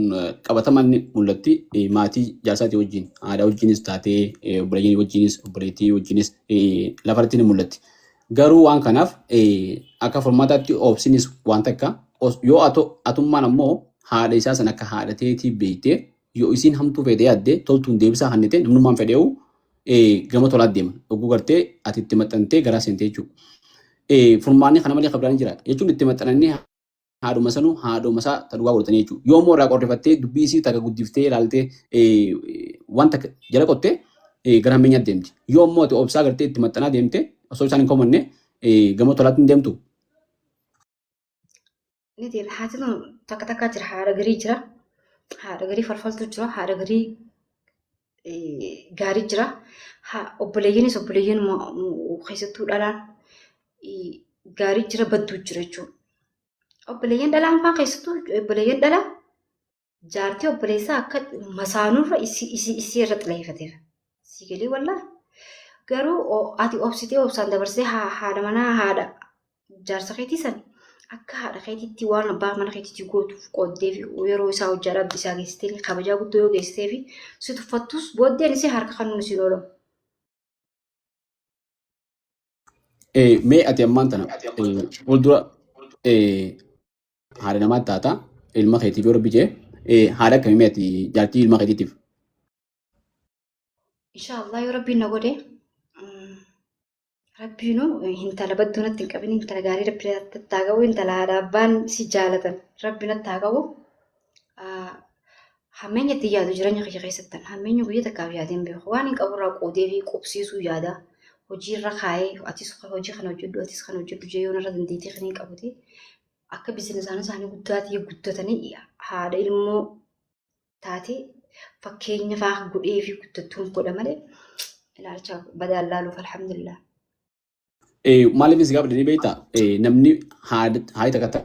qabatamaan ni mul'atti maatii jaarsaatii wajjin haadha wajjinis taatee obboleeyyan wajjinis obboleettii wajjinis lafarratti ni mul'atti. Garuu waan kanaaf akka furmaataatti obsinis waan takka yoo atummaan ammoo haadha isaa san akka haadha teetii beektee yoo isiin hamtuu feete yaadde toltuun deebisaa kannite namnummaan fedheewu gama tolaa deema. Oguu gartee ati itti maxxantee garaa seentee jechuudha. Furmaanni kana malee kan biraan jira jechuun itti maxxananii haadhuma sanuu haadhuma isaa ta dhugaa godhatanii jechuudha. Yoo immoo irraa qorrifattee dubbii isii takka guddiftee ilaaltee wanta jala qottee gara hammeenyaatti deemti. Yoo immoo ati obsaa gartee itti maxxanaa deemte osoo isaan hin komanne gama tolaatti hin deemtu. Ni deema. Haati tun takka takkaa jira. Haadha garii jira. Haadha garii falfaltu jira. Haadha garii gaarii jira. Obboleeyyiinis obboleeyyiin keessattuu dhalaan gaarii jira badduu jira jechuudha. Obboleeyyan dhalaan faan keessattuu obboleeyyan dhalaa jaartii obboleessaa akka masaanurra isii irra xileeffateera. Sii galee wallaa. Garuu ati obsitee obsaan dabarsitee haadha manaa haadha jaarsa keetii san akka haadha keetiitti waan abbaa mana keetiitti gootuuf qooddee fi yeroo isaa hojjaa dhabde isaa geessitee kabajaa guddoo yoo geessitee fi si tuffattus booddeen isii harka kan nuun siin oolamu. Mee ati ammaan tana fuuldura haadha namaa taata ilma keetiif yoo rabbi jee haadha akkamii mee ati jaartii ilma keetiitiif? Inshaallah yoo rabbiin na godhe rabbiinu intala badduu natti hin qabin intala gaarii rabbi natti haa qabu intala haadha abbaan si jaalatan rabbi natti haa qabu. Hammeenya itti yaadu jireenya kiyya keessattan hammeenya guyya takkaaf yaadee hin beeku. Waan hin qaburraa qoodee fi qubsiisuu yaada. Hojiirra kaayee atis hojii kana hojjedhu atis kana hojjedhu jee yoon irra dandeettii kan hin qabute akka bizinesaanii isaanii guddaa ta'e guddatanii haadha ilmoo taatee fakkeenya fa'aa godhee fi guddattuun godha malee ilaalcha badaan laaluuf alhamdulillah. Maaliif si gaafadhe ni beektaa? Namni haadha takka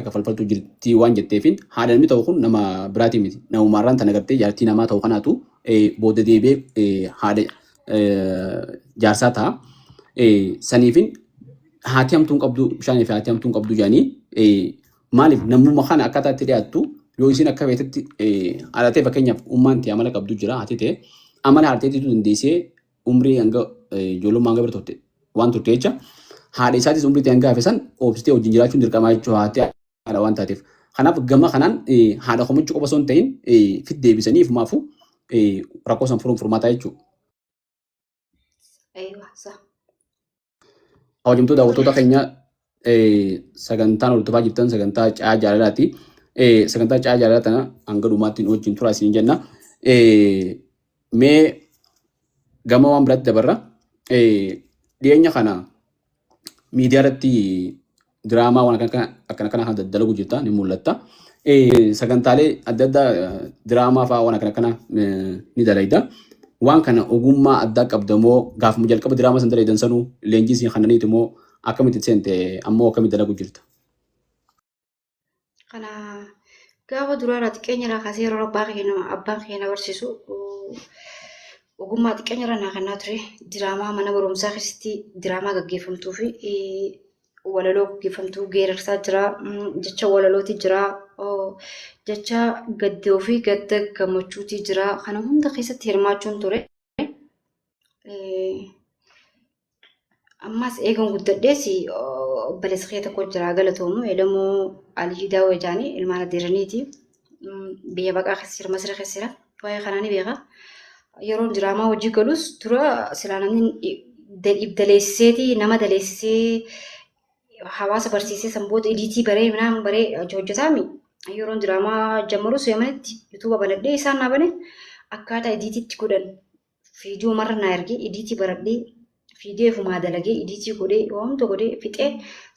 Falfaltuu jirti waan jetteefin haadha namni ta'u kun nama biraatii miti. Namumaarraan tana gartee jaartii namaa ta'u kanaatu booda deebi'ee haadha jaarsaa ta'a. Saniifin haati hamtuun qabdu bishaanii fi haati hamtuun qabdu jedhanii maaliif namummaa kana akkaataa itti dhiyaattu yoo isin akka feetetti haadha ta'e, fakkeenyaaf ummaan ta'e amala qabdu jira, haati ta'e amala haadha dandeessee umrii hanga ijoollummaa hanga bira turte waan turte jecha, haadha isaatis umrii ta'e hanga hafe san obsitee wajjin jiraachuun dirqamaa jechuudha, haati haadha waan taateef. Kanaaf gama kanaan haadha komachuu qofa osoo hin ta'in fit deebisanii ifumaafuu rakkoo san furuun furmaataa jechuudha. Aywa, sa. Kabajamtoota daawwattoota keenya, sagantaan hordofaa jirtan sagantaa Caayaa Jaalalaati. Sagantaa Caayaa Jaalalaa tana hanga dhumaatti nu wajjin turaa isiniin jenna. Mee gama waan biraatti dabarra. Dhiyeenya kana miidiyaa irratti diraamaa waan akkana akkana kana daddalagu jirta, ni mul'atta. Sagantaalee adda addaa, diraamaa fa'aa waan akkana kana ni dalayda. Waan kana ogummaa addaa qabda moo gaafuma jalqaba diraamaa san dalaydan sanuu leenjii isin kannaniitu moo akkamitti seente, ammoo akkamitti dalagu jirta? Kana gaafa duraarraa xiqqeenya irraa kaasee yeroo abbaan keenya na barsiisu ogummaa xiqqeenya irraa naa kennaa ture. Diraamaa mana barumsaa keessatti diraamaa gaggeeffamtuu fi walaloo gaggeeffamtuu geerarsaa jira. Jecha walalooti jira. Jecha gaddoo fi gadda gammachuuti jira. Kana hunda keessatti hirmaachuun ture. Ammas eegan guddadhees obboleessa kee tokko jira, galatoomu, Elemoo Aliyyi Daawwee jaanii, ilmaan adeeraniiti. Biyya baqaa keessa jira, Masira keessa jira. Waa'ee kanaa ni beeka. Yeroon diraamaa hojii galus dura silaa namni daleessiseeti, nama daleessisee hawaasa barsiisee san booda ediitii baree minaan baree hojjetaami. Yeroon diraamaa jammarus Yamanitti yuutuuba banadhee isaan naa bane, akkaataa ediitiitti godhan viidiyoo marra naa ergee, ediitii baradhee, viidiyoo ifumaa dalagee, ediitii godhee, waan hunda godhee fixee,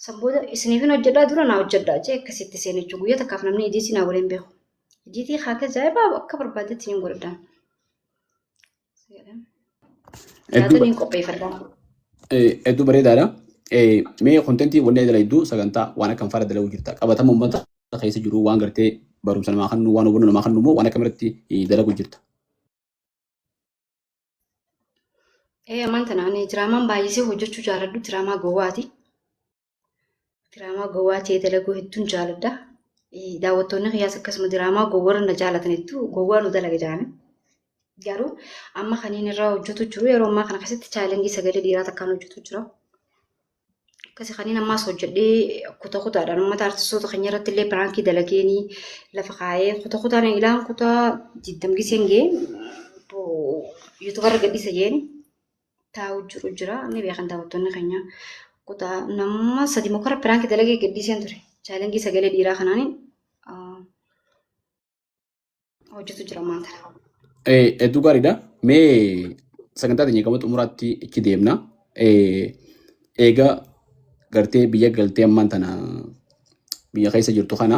san booda isiniifin hojjedhaa, dura naa hojjedhaa jee akkasitti seene jechuudha. Guyyaa takkaaf namni ediitii naa godhee hin beeku. Ediitii haaka ajaa'ibaa akka barbaadetti niin godhadhaan. Nyaata niin qopheeffadha. Hedduu bareedaadha. Mee contentii wanni dalayduu sagantaa waan akkam faara dalaguu jirta? Qabatama uummata keessa jiru, waan gartee barumsa namaa kennu, waan hubannoo namaa kennu immoo waan akkamirratti dalaguu jirta? Ammaan tana ani diraamaan baay'isee hojjechuu jaaladhu diraamaa gowwaati. Diraamaa gowwaa ta'e dalaguu hedduun jaaladha. Daawwattoonni kiyyaas akkasuma diraamaa gowwarra na jaalatan, hedduu gowwaa nu dalaga jedhani. Garuu amma kaniin irraa hojjetu jiru yeroo ammaa kana keessatti challenge sagalee dhiiraa takkaan hojjetu jira. Akkasi kaniin ammaas hojjedhee kuta kutaadhaan uummata artistoota keenya irratti illee prankii dalageenii lafa kaayee kuta kutaan ilaan kutaa diddam giseen ga'ee yuutuubarra gadhiisa jeeni taa'u jiru jira, ni beekan daawwattoonni keenya. Kutaa nama sadi mokora prankii dalagee gadhiiseen ture. Challenge sagalee dhiiraa kanaaniin hojjetu jira ammaan kana. Hedduu gaariidha. Mee sagantaa teenya gama xumuraatti itti deemna. Egaa gartee biyya galtee ammaan tana biyya keessa jirtu kana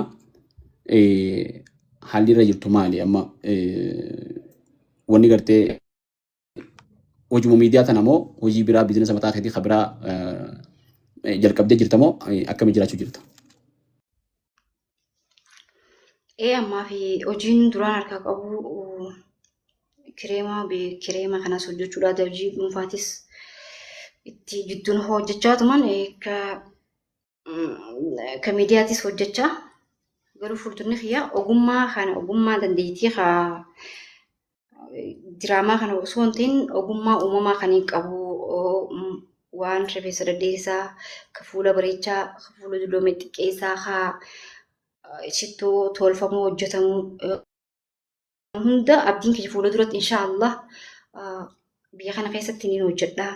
haalli irra jirtu maali amma? Wanni gartee hojii miidiyaa tana moo hojii biraa, business mataa keetii kan biraa jalqabdee jirta moo akkamii jiraachuu jirta? Ammaa fi hojiin duraan harkaa qabu kireema kanas hojjechuudha. Hojii dhuunfaatis itti jidduun hojjechaa tuman ka miidiyaatis hojjechaa. Garuu fuuldurni kiyya ogummaa kana, ogummaa dandeettii haa diraamaa kana osoo hin ta'in, ogummaa uumamaa kan hin qabu, waan rifeensa dhadheessaa, ka fuula bareechaa, ka fuula dulloome xiqqeessaa, haa shittoo tolfamuu hojjetamuu hunda abdiin kiyya fuula duratti inshaallah biyya kana keessatti ni hojjedha.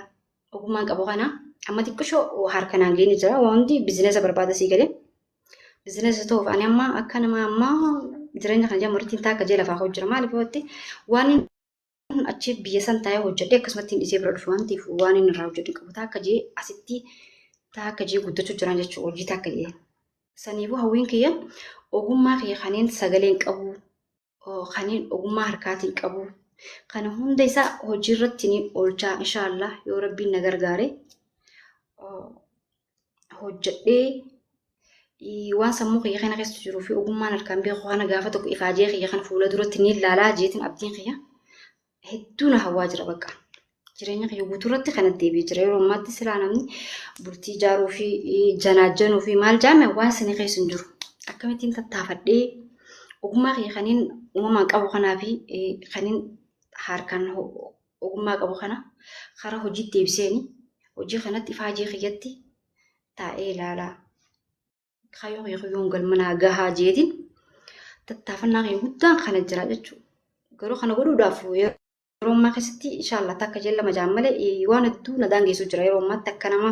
Ogummaan qabu kana amma xiqqishoo harka naan geenye jira. Waan hundi business barbaada, sii galee. Business ta'uuf ani amma akka nama ammaa jireenya kana jammarutti taakka jee lafaa hojjira. Maaliif yoo waan achi biyya san taa'ee hojjedhe akkasumatti hin dhisee bira dhufu waan ta'eef, waan inni irraa hojjedhu qabu taakka jee asitti taakka jee guddachuu jiran jechuudha, hojii taakka jee. Saniifuu hawwiin kiyya ogummaa kiyya kanneen sagaleen qabu, kanneen ogummaa harkaatiin qabu kana hunda isaa hojii irratti ni oolchaa inshaallah, yoo rabbiin na gargaare hojjedhee. Waan sammuu kiyya kana keessa jiruu fi ogummaan harkaan beeku kana gaafa tokko ifaajee kiyya kana fuula duratti ni ilaalaa jeetiin abdiin kiyya hedduu na hawwaa jira bakka. Jireenya kiyya guutuu irratti kana deebi'ee jira. Yeroo ammaatti silaa namni bultii ijaaruu fi janaajjanuu fi maal jaame waan sanii keessa hin jiru. Akkamittiin tattaafadhee ogummaa kiyya kaniin uumamaan qabu kanaa fi kaniin harkaan ogummaa qabu kana karaa hojiitti deebiseeni hojii kanatti ifaajee kiyyatti taa'ee ilaalaa. Kaayyoo kiyya kiyyoon galma naa gahaa jeetiin tattaafannaa kiyya guddaan kana jira jechuudha. Garuu kana godhuudhaaf yeroo ammaa keessatti inshaallah takka jee lama jaan malee waan hedduu na daangeessu jira. Yeroo ammaatti akka nama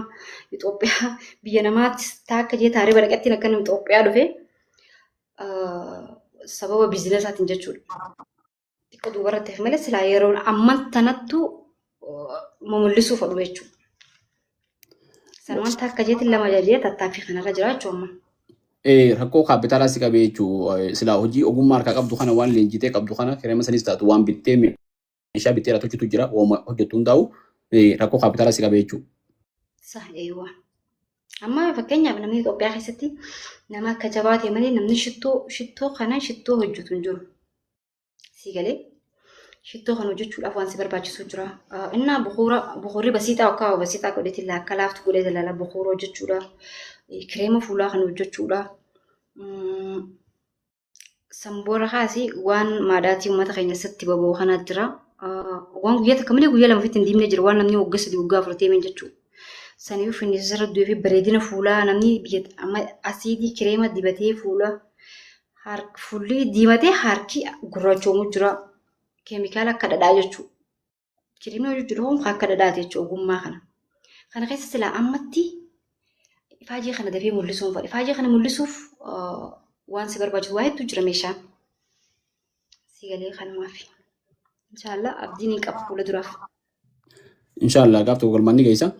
Itoophiyaa biyya namaatti takka jee taaree badhaqattiin akka nama Itoophiyaa dhufe sababa biizinasaatiin jechuudha. Xiqqoo duubarratti hafe malee silaa yeroon amman tanattu mul'isuu fedhu jechuudha. Sanumaan takka jeetiin lama jajee tattaaffii kanarra jira jechuudha amma. Rakkoo kaapitaalaa si qabee jechuudha. Silaa hojii ogummaa harkaa qabdu kana waan leenjitee qabdu kana kireema sanis taatu waan bittee meeshaa bittee irraa tolchitu jira waanuma hojjettu hundaa'u rakkoo kaapitaalaa si qabee jechuudha. Sa eewwa. Amma fakkeenyaaf namni Itoophiyaa keessatti nama akka jabaa ta'e malee namni shittoo shittoo kana shittoo hojjetu hin jiru. Sii galee shittoo kana hojjechuudhaaf waan si barbaachisu jira. Innaa bukuura bukuurri basiixaa akka basiixaa godheetiin akka laaftu godhee dalaala bukuura hojjechuudha. Kireema fuulaa kana hojjechuudha. Sanboora kaasii waan maadaatii uummata keenya sitti baba'u kanaa jira. Waan guyyaa takka malee guyyaa lama ofitti hin diimne jira waan namni waggaa 3 waggaa 4 deemen jechuudha. Saniif finniisa irra du'ee fi bareedina fuulaa namni biyya amma asiidii kireema dibatee fuula Fuulli diimatee harki gurraachoomu jira. Keemikaala akka dhadhaa jechuudha. Kiriimii hojii jiru kun akka dhadhaati jechuudha ogummaa kana. Kana keessa silaa ammatti ifaajee kana dafee mul'isuun fedha. Ifaajee kana mul'isuuf waan si barbaachisu waa hedduu jira meeshaan. Si galee kanumaaf. Inshaallah abdiin hin qabu fuula duraaf. Inshaallah gaaf tokko galmaan ni geessa.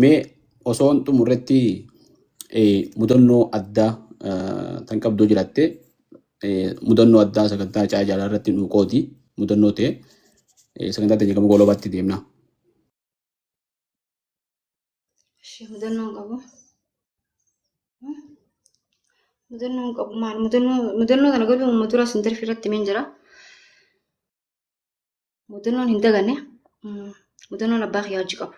Mee osoon xumurretti mudannoo addaa tan qabdoo jiraatte mudannoo addaa sagantaa caa jaalala irratti nuu qoodi mudannoo ta'e sagantaa teenya gama goolabaatti deemna. Ishee mudannoo hin qabu. Mudannoo hin qabu maal mudannoo mudannoo kana garuu uummata dura sin darbii irratti himeen jira. Mudannoon hin daganne mudannoon abbaa kiyyaa hojii qabu.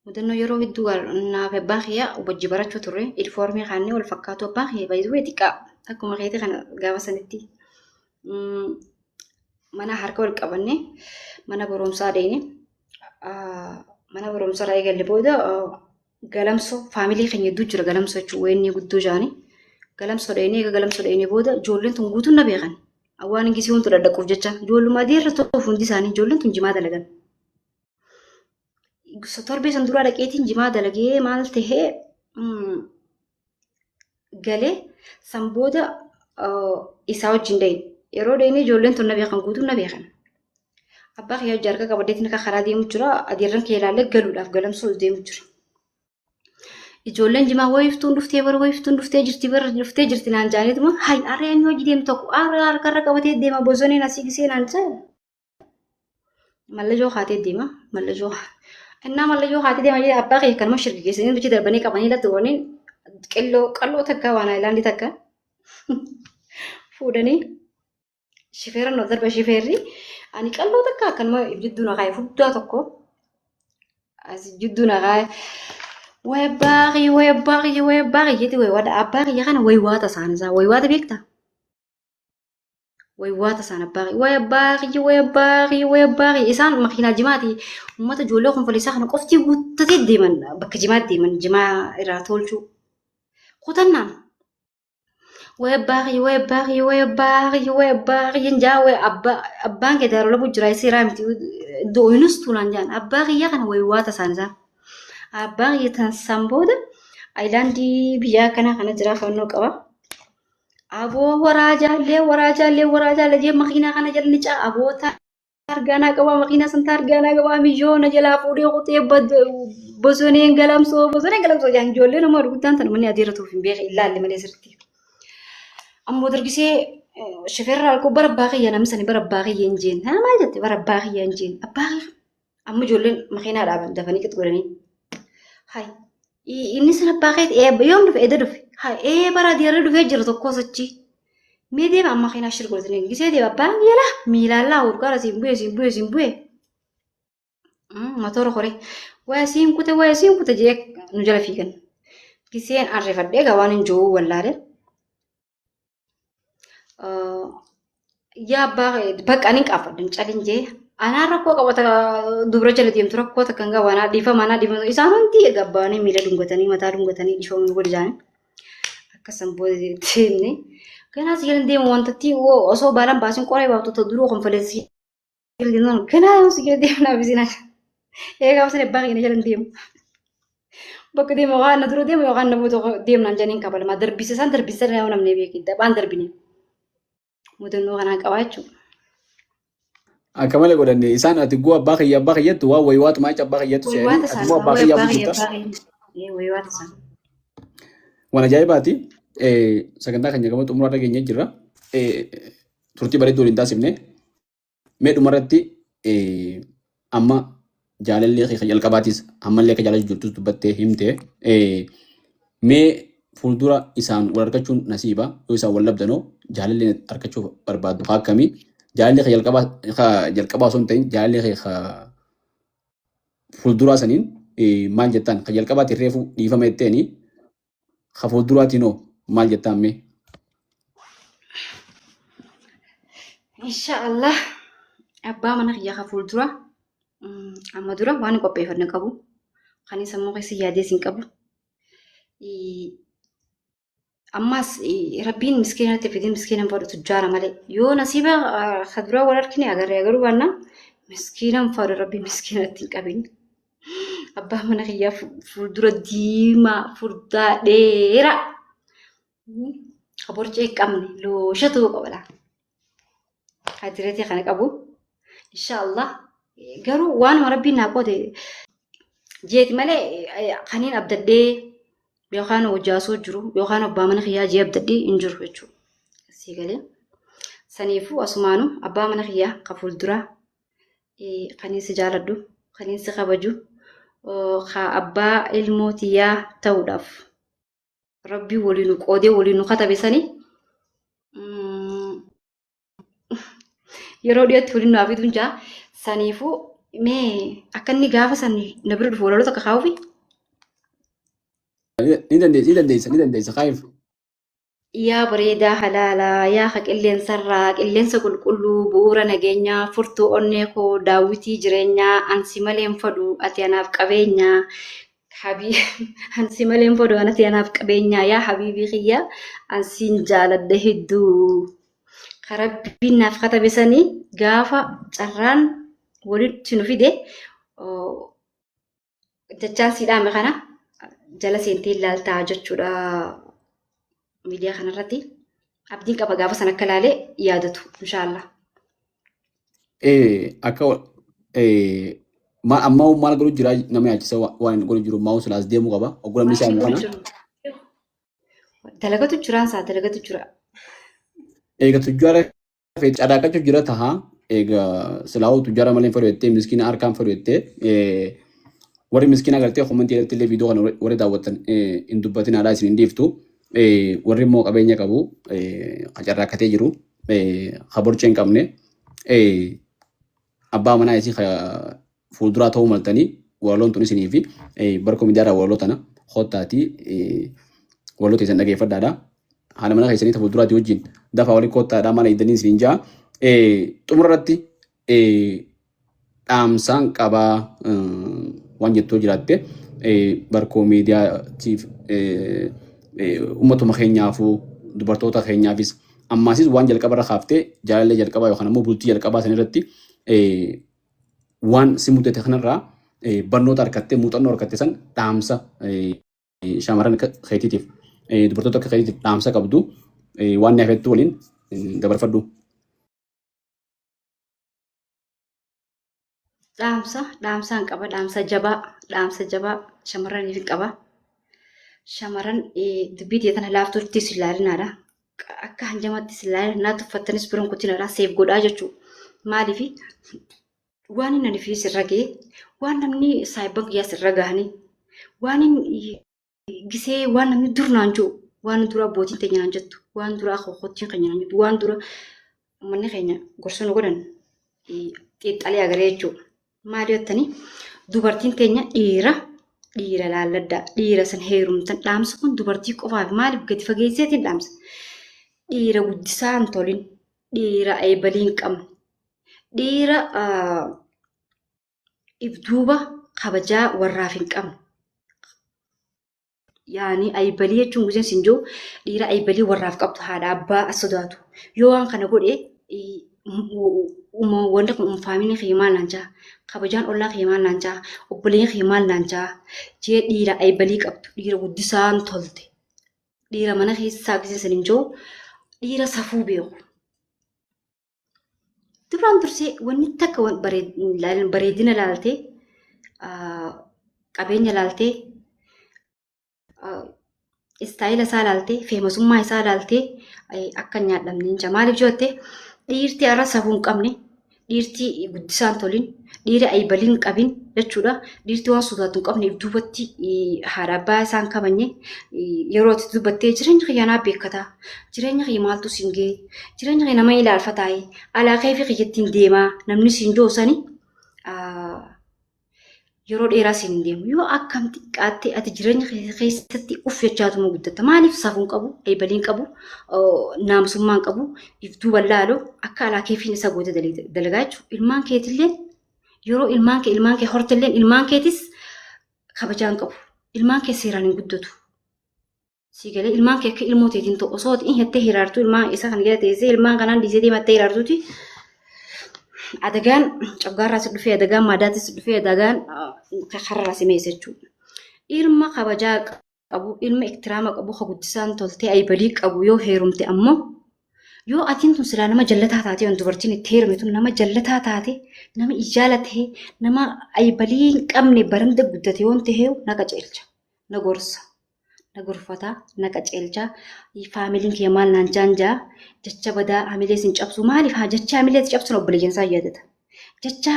Mudannoo yeroo hedduu naaf abbaa kiyyaa wajji barachuu turre ilifoormii kaannee wal fakkaatu abbaa kiyya baay'ee xiqqaa akkuma keetii kana gaafa sanitti mana harka wal qabanne mana barumsaa deene mana barumsaa irraa eegalle booda galamsoo faamilii keenya hedduu jira galamsoo jechuun weenni guddoo jaanii galamsoo dheenee eega galamsoo dheenee booda ijoolleen tun guutuun na beekan. Waan gisii wantu dhadhaquuf jecha ijoolluma adii irra toofu hundi isaanii ijoolleen tun jimaa dalagan. Torbee san duraa dhaqeetiin jimaa dalagee maal tahee galee san booda isaa wajjin dhayne. Yeroo dhayne ijoolleen tun na beekan guutuun na beekan. Abbaa kiyya hojii harka qabadheetiin akka karaa deemu jira. Adeerran kiyya ilaallee galuudhaaf galamsoo deemu jira. Ijoolleen jimaa wayiftuun dhuftee bara wayiftuun dhuftee jirti bara dhuftee jirti naan jaaniituma hay arra eenyu hojii deemu tokko arra harkarra qabatee deema bosoneen asii gisee naan jaan. Mallajoo kaatee deema mallajoo. Innaa mallajoo kaatee deema jedhee abbaa kiyya kanuma shirgigeessanii bichi darbanii qabanii latti waniin qilloo qalloo takka waan aayilaandii takka fuudhanii shifeera nu darba shifeerri ani qalloo takka akkanuma jidduu na kaa'e furdaa tokko as jidduu na kaa'e way abbaa kiyya way abbaa kiyya way abbaa kiyya jetti way waada abbaa kiyya kana way waata isaan isaa way waata beekta way waata isaan abbaa kiyya way abbaa kiyya way abbaa kiyya way abbaa kiyya isaan makiinaa jimaati uummata ijoollee konfoliisaa kana qoftii guuttatee deeman bakka jimaa deeman jimaa irraa tolchuu kutannaan Way abbaa kiyya, way abbaa kiyya, way abbaa kiyya, way abbaa kiyya hin jaa, way abbaa abbaan kee daaroo labuu jira seeraa miti do'inus tuulaan jaan abbaa kiyya kana way waata isaan isaan. Abbaa kiyya tan san booda ayilaandii biyyaa akkanaa kana jira fannoo qaba. Aboo waraa jaallee waraa jaallee waraa jaallee jee makiinaa kana jala ni caa aboo taargaanaa qabaa makiinaa san taargaanaa qabaa miyyoo na jalaa fuudhee kutee bosoneen galamsoo bosoneen galamsoo jaan ijoollee nama guddaan tan manni adeera tuuf hin beeke ilaalle malee sirriitti. Ammoo dargisee shifeerra alkoo bara abbaa kiyya namni sani bara abbaa kiyya hin jeen. Haa maal jette bara abbaa kiyya hin jeen. Abbaa kiyya amma ijoolleen makiinaa dhaaban dafanii qix godhanii. Hay. Inni sun abbaa keeti yoom dhufe eda dhufe. Ee bara diyaarra dhufee jira tokko sochii. Mee deema amma keenyaa shir godhatanii gisee deema abbaan yala miilaan laa urgaara siin bu'e siin bu'e siin bu'e. Motora koree waa siin kute waa siin kute jee nu jala fiigan. Giseen arrifadhee egaa waan hin jiru wallaale. Yaa abbaa bakka ani qaafadhu hin calin jee. Anaan rakkoo qabata dubra jala deemtu rakkoo takka hin qabu anaa dhiifama anaa dhiifama isaan hundi egaa abbaanii miila dhungatanii mataa dhungatanii dhiifama nu godhi jaanii. Akkasan booda deemne. Ganaa si jala deemu wantatti osoo baalaan baasin qoree baaftu ta duruu konfaleessi. Ganaa yoo si jala deemu naaf isin eegaa osoo abbaa keenya jala deemu. Bakka deemu yookaan na dura deemu yookaan na booda deemnaan janiin kabalama. Darbisa isaan darbisa yoo namni beeku dabaan darbine. Mudannoo kanaan qabaa jechuudha. Akka malee godhanne isaan ati guu abbaa kiyya abbaa kiyyattu waan waywaatu maacha abbaa kiyyattu se'anii Waywaata ati isaan immoo abbaa way kiyya abbaa abbuu kiyya jirta. abbaa kiyya. Waywaata isaan. Waan ajaa'ibaati. Sagantaa keenya gama xumuraa irra geenyee jirra. Turtii bareedduu waliin taasifne. Mee dhumarratti amma jaalallee kee kan jalqabaatis ammallee akka jaalachuu jirtus dubbattee himte. Mee fuuldura isaan wal argachuun nasiiba yoo isaan wal dhabdanoo jaalallee argachuu barbaaddu haa akkamii? Jaalallee kee jalqabaa jalqabaa osoo hin ta'in jaalallee kee fuulduraa saniin maal jettaan? Kan jalqabaatiin reefu dhiifama jetteeni ka fuulduraatiin hoo maal jettaan mee? Inshaallah abbaa mana kiyyaa ka fuuldura amma dura waan hin qopheeffanne qabu kan hin sammuu keessa yaadees hin qabu. Ammas rabbiin miskiinatti fidee miskiina hin fadhu tujjaara malee yoo nasiiba ka duraa wal argine agarree agaruu baannaa miskiina hin fadhu rabbiin miskiinatti hin qabin. Abbaa mana kiyyaa fuuldura diimaa furdaa dheeraa ka borcee hin qabne loosha ta'uu qaba laa. Adireetii kana qabu. Inshaallah garuu waanuma rabbiin naa qoode jeeti malee kaniin abdadhee yookaan hojjaasoo jiru yookaan abbaa mana kiyyaa jee abdadhee hin jiru jechuudha. Sii galee. Saniifuu asumaanu abbaa mana kiyyaa ka fuulduraa kaniin si jaaladhu kaniin si kabaju ka abbaa ilmoo tiyyaa ta'uudhaaf rabbii waliin nu qoodee waliin nu katabe sani yeroo dhiyootti waliin nu hafiduun jaa saniifuu mee akka inni gaafa san na bira dhufu walaloo takka kaa'uufi. Ni dandeessa, ni dandeessa, ni dandeessa. Kaayif. Yaa bareedaa halaalaa, yaa ka qilleensarraa, qilleensa qulqulluu, bu'uura nageenyaa, furtuu onnee koo, daawwitii jireenyaa, ansi malee hin fadhu, ati anaaf qabeenyaa. Habii ansi malee hin fadhu, ati anaaf qabeenyaa. Yaa habiibii kiyya, ansiin jaaladha hedduu. Ka rabbiin naaf katabe sanii gaafa carraan walitti nu fide jechaan sii dhaame kana jala seentee ilaaltaa jechuudha miidiyaa kanarratti. Abdiin qaba gaafa san akka ilaalee yaadatu inshaallah. Akka ammaa maal godhu jira nama yaachisa waan inni godhu jiru maa'u silaas deemuu qaba. Ogguu namni isaa himu kana. Dalagatu jiraan isaa dalagatu jira. Eega tujjaara Feet cadaaqachu jira taha eega silaa'uu tujjaara malee hin fedhu jettee miskiina harkaan fedhu jettee warri miskiina gartee komentii irratti illee viidiyoo kana warri daawwattan hin dubbatin haadhaa isin hin dhiiftu warri immoo qabeenya qabu ka carraakkatee jiru ka borcee hin qabne abbaa manaa isii ka fuulduraa ta'uu maltanii walaloon tun isinii fi barkoo miidiyaarraa walaloo tana kottaatii walaloo teessan dhageeffadhaadha. Haadha mana keessanii ta fuulduraati wajjin dafaa walii kottaadha mana iddanii isiniin ja'a. Xumura irratti dhaamsaan qabaa waan jettoo jiraatte barkoo miidiyaatiif uummatuma keenyaafuu dubartoota keenyaafis ammaasis waan jalqaba irra kaaftee jaalallee jalqabaa yookaan ammoo bultii jalqabaa san irratti waan si mudate kanarraa barnoota argattee muuxannoo argatte san dhaamsa shamarran akka keetiitiif dubartoota akka keetiitiif dhaamsa qabdu waan ni hafettu waliin dabarfadhu. Dhaamsa dhaamsaan qaba dhaamsa jabaa dhaamsa jabaa shamarraniif qaba. Shamarran dubbii tiyya tana laaftuuttis ilaalinaadha. Akka hanjamattis ilaalina naa tuffattanis biroon kutinaadha seef godhaa jechuudha. Maaliif waan inni ani fi sirra ga'e waan namni saayibban kiyyaa sirra gahanii waan inni Gisee waan namni dur naan jiru, waan dura abbootiin teenya naan jettu, waan dura akookottiin keenya naan jettu, waan dura uummanni keenya gorsa nu godhan xiinxalee agaree jechuudha. Maali jettanii, dubartiin teenya dhiira dhiira laalladdaa, dhiira san heerumtan. Dhaamsa kun dubartii qofaaf maaliif gadi fageesseetiin dhaamsa? Dhiira guddisaa hin tolin, dhiira eebalii hin qabne, dhiira if duuba kabajaa warraaf hin qabne. Yaani aybalii jechuun guzeen sin jiru, dhiira aybalii warraaf qabdu, haadha abbaa as sodaatu. Yoo waan kana godhe, wanti kun faamilii kee maal naan jaa, kabajaan ollaa kee maal naan jaa, obboleen kee maal naan jaa jee, dhiira aybalii qabdu, dhiira guddisaan tolte, dhiira mana keessaa gizeen sin hin jiru, dhiira safuu beeku. Duraan dursee wanni takka bareedina laaltee, qabeenya laaltee, style isaa laaltee, famousummaa isaa laaltee akka hin nyaadhamne hin jaa. Maaliif jette, dhiirti har'a safuu hin qabne, dhiirti guddisaan tolin, dhiira aybalii hin qabin jechuudha. Dhiirti waan sodaatu hin qabne, if duubatti haadha abbaa isaa hin kabajne, yeroo itti dubbattee, "Jireenya kiyya naa beekataa, jireenya kiyya maaltu siin ga'e, jireenya kiyya nama ilaalfataaye, alaa kee fi kiyyattiin deemaa," namni siin jiru sani yeroo dheeraa siin hin deemu. Yoo akkam xiqqaatte ati jireenya kee keessatti uf jechaatuma guddatta. Maaliif? Safuu hin qabu, aybalii hin qabu, naamusummaa hin qabu, if duuba laalu akka alaa keefiin isa goote dalagaa jechuudha. Ilmaan keetillee, yeroo ilmaan kee hortellee, ilmaan keetis kabajaa hin qabu. Ilmaan kee seeraan hin guddatu. Si galee, ilmaan kee akka ilmoo teetiin ta'u osoo hin hettee hiraartuu, ilmaan isa kan jala teessee ilmaan kanaan dhiisee deemattee hiraartuuti. Adagaan coggaarraa si dhufee, adagaan maadaatti si dhufee, adagaan kararraa si meessa jechuudha. Ilma kabajaa qabu, ilma iktiraama qabu, ka guddisaan toltee aybalii qabu yoo heerumte ammoo, yoo atiin tun silaa nama jallataa taate, yoon dubartiin itti heerume tun nama jallataa taate, nama ijaala ta'e, nama aybalii hin qabne baranda guddate yoon ta'e, na qajeelcha, na gorsa, na gorfata, na qajeelcha. Faamiliin kiyya maal naan jaan jaa, jecha badaa hamilee sin cabsu. Maaliif haa jecha hamilee si cabsu? Obboleeyyan isaa yaadata. Jecha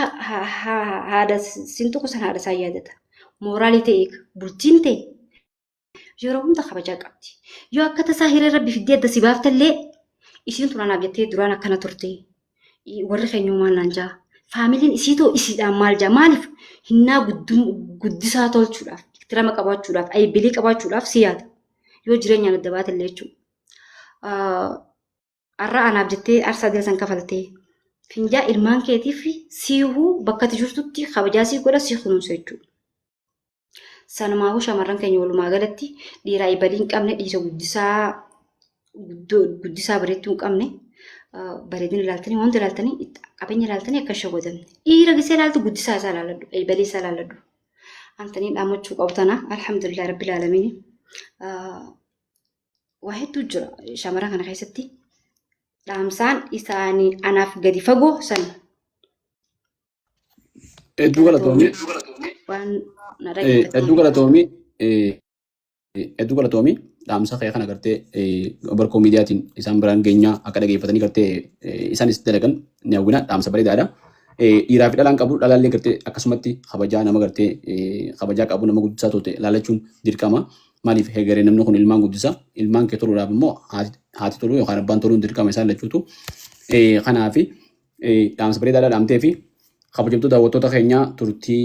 haadha sin tuqu san haadha isaa yaadata. Mooraalii ta'e bultiin ta'e yeroo hunda kabajaa qabdi. Yoo akka tasaa hiree rabbi fiddee adda si baaftallee, isiin tun anaaf jettee duraan akkana turte. Warri keenya maal naan jaa? Faamiliin isiitoo isiidhaan maal jaa? Maaliif? Hinnaa guddisaa tolchuudhaaf, iktirama qabaachuudhaaf, aybilii qabaachuudhaaf si yaada. Yoo jireenyaan adda baatellee jechuudha. Har'a anaaf jettee aarsaa dila san kafaltee. Finjaa ilmaan keetiif siihuu bakka ati jirtutti kabajaa sii godha, sii kunuunsa jechuudha. Sanumaafuu shamarran keenya walumaa galatti dhiira aybalii hin qabne, dhiira guddisaa bareedduu hin qabne, bareedina ilaaltanii, wanta ilaaltanii, qabeenya ilaaltanii akka hin shawwadamne. Dhiira gisee ilaaltu guddisaa isaa ilaaladhu, aybalii isaa ilaaladhu. Antanii dhaammachuu qabu tana, alhamdulillah rabbil aalamiin. Waa hedduu jira shamarran kana keessatti, dhaamsaan isaanii anaaf gadi fagoo sana. Hedduu galatoomii. Waan na Hedduu galatoomii. Hedduu galatoomii, dhaamsa kee kana gartee Barkoo Miidiyaatiin isaan biraan geenyaa, akka dhageeffatanii gartee isaanis dalagan ni hawwina. Dhaamsa bareedaadha. Dhiiraa fi dhalaan qabu, dhalaallee gartee akkasumatti kabajaa, nama gartee kabajaa qabu, nama guddisaa tolte laalachuun dirqama. Maaliif? Hegeree namni kun ilmaan guddisa. Ilmaan kee toluudhaaf immoo haati toluu yookaan abbaan toluun dirqama isaan lachuutu. Kanaafi dhaamsa bareedaadha dhaamtee fi kabajamtoota daawwattoota keenyaa, turtii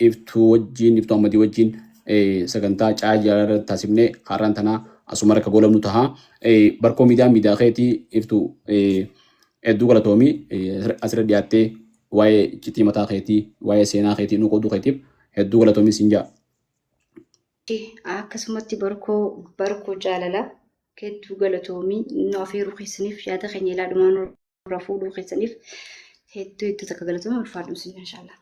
Iftuu wajjin, Iftuu Ahmadii wajjin sagantaa Caayaa Jaalala irratti taasifnee har'aan tanaa asuma rakka goolabnu taha. Barkoo Miidiyaa miidiyaa keetii, Iftuu, hedduu galatoomii, asirra dhiyaattee waa'ee iccitii mataa keetii, waa'ee seenaa keetii nu qooduu keetiif hedduu galatoomii siin jaa. Akkasumatti Barkoo Jaalala hedduu galatoomii, nu afeeruu keessaniif, yaada keenya ilaa nurraa fuudhuu keessaniif hedduu hedduu takka galatoomii, ulfaadhu isin inshaallah.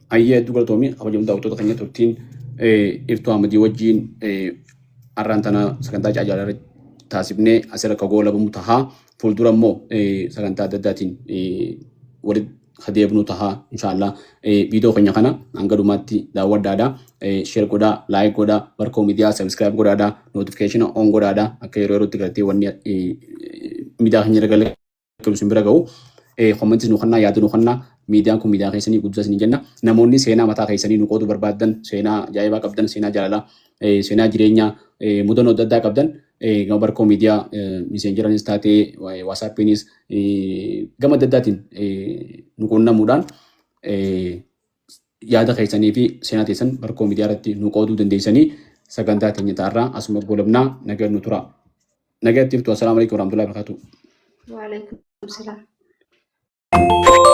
Ayyee, hedduu galatoomii. Kabajamtoota daawwattoota keenya, turtiin Iftuu Ahmadii wajjin har'aan tana sagantaa Caayaa Jaalala irratti taasifnee asirra akka goolabamu tahaa. Fuuldura immoo sagantaa adda addaatiin walitti adeemnu tahaa inshaallah. Viidiyoo keenya kana hanga dhumaatti daawwadhaadha. Share godhaa, like godhaa, Barkoo Miidiyaa subscribe godhaadha, notification on godhaadha, akka yeroo yerootti gartee wanni miidiyaa keenya irra galee isin bira ga'u. Commentis nu kennaa, yaada nu kennaa. Miidiyaan kun miidiyaa keessanii guddaa isiniin jenna. Namoonni seenaa mataa keessanii nu qooduu barbaaddan, seenaa ajaa'ibaa qabdan, seenaa jaalalaa, seenaa jireenyaa, mudannoo adda addaa qabdan gama Barkoo Miidiyaa miseenjeranis taatee waasaappiinis gama adda addaatiin nu quunnamuudhaan yaada keessanii fi seenaa teessan Barkoo Miidiyaa irratti nu qooduu dandeessanii. Sagantaa teenya ta'arraa asuma goolabnaa, nagaan nu tura. Nagatti iftu. Assalaamu alaikum warahmatullahi wabarakatuh. Waalaikum salaam.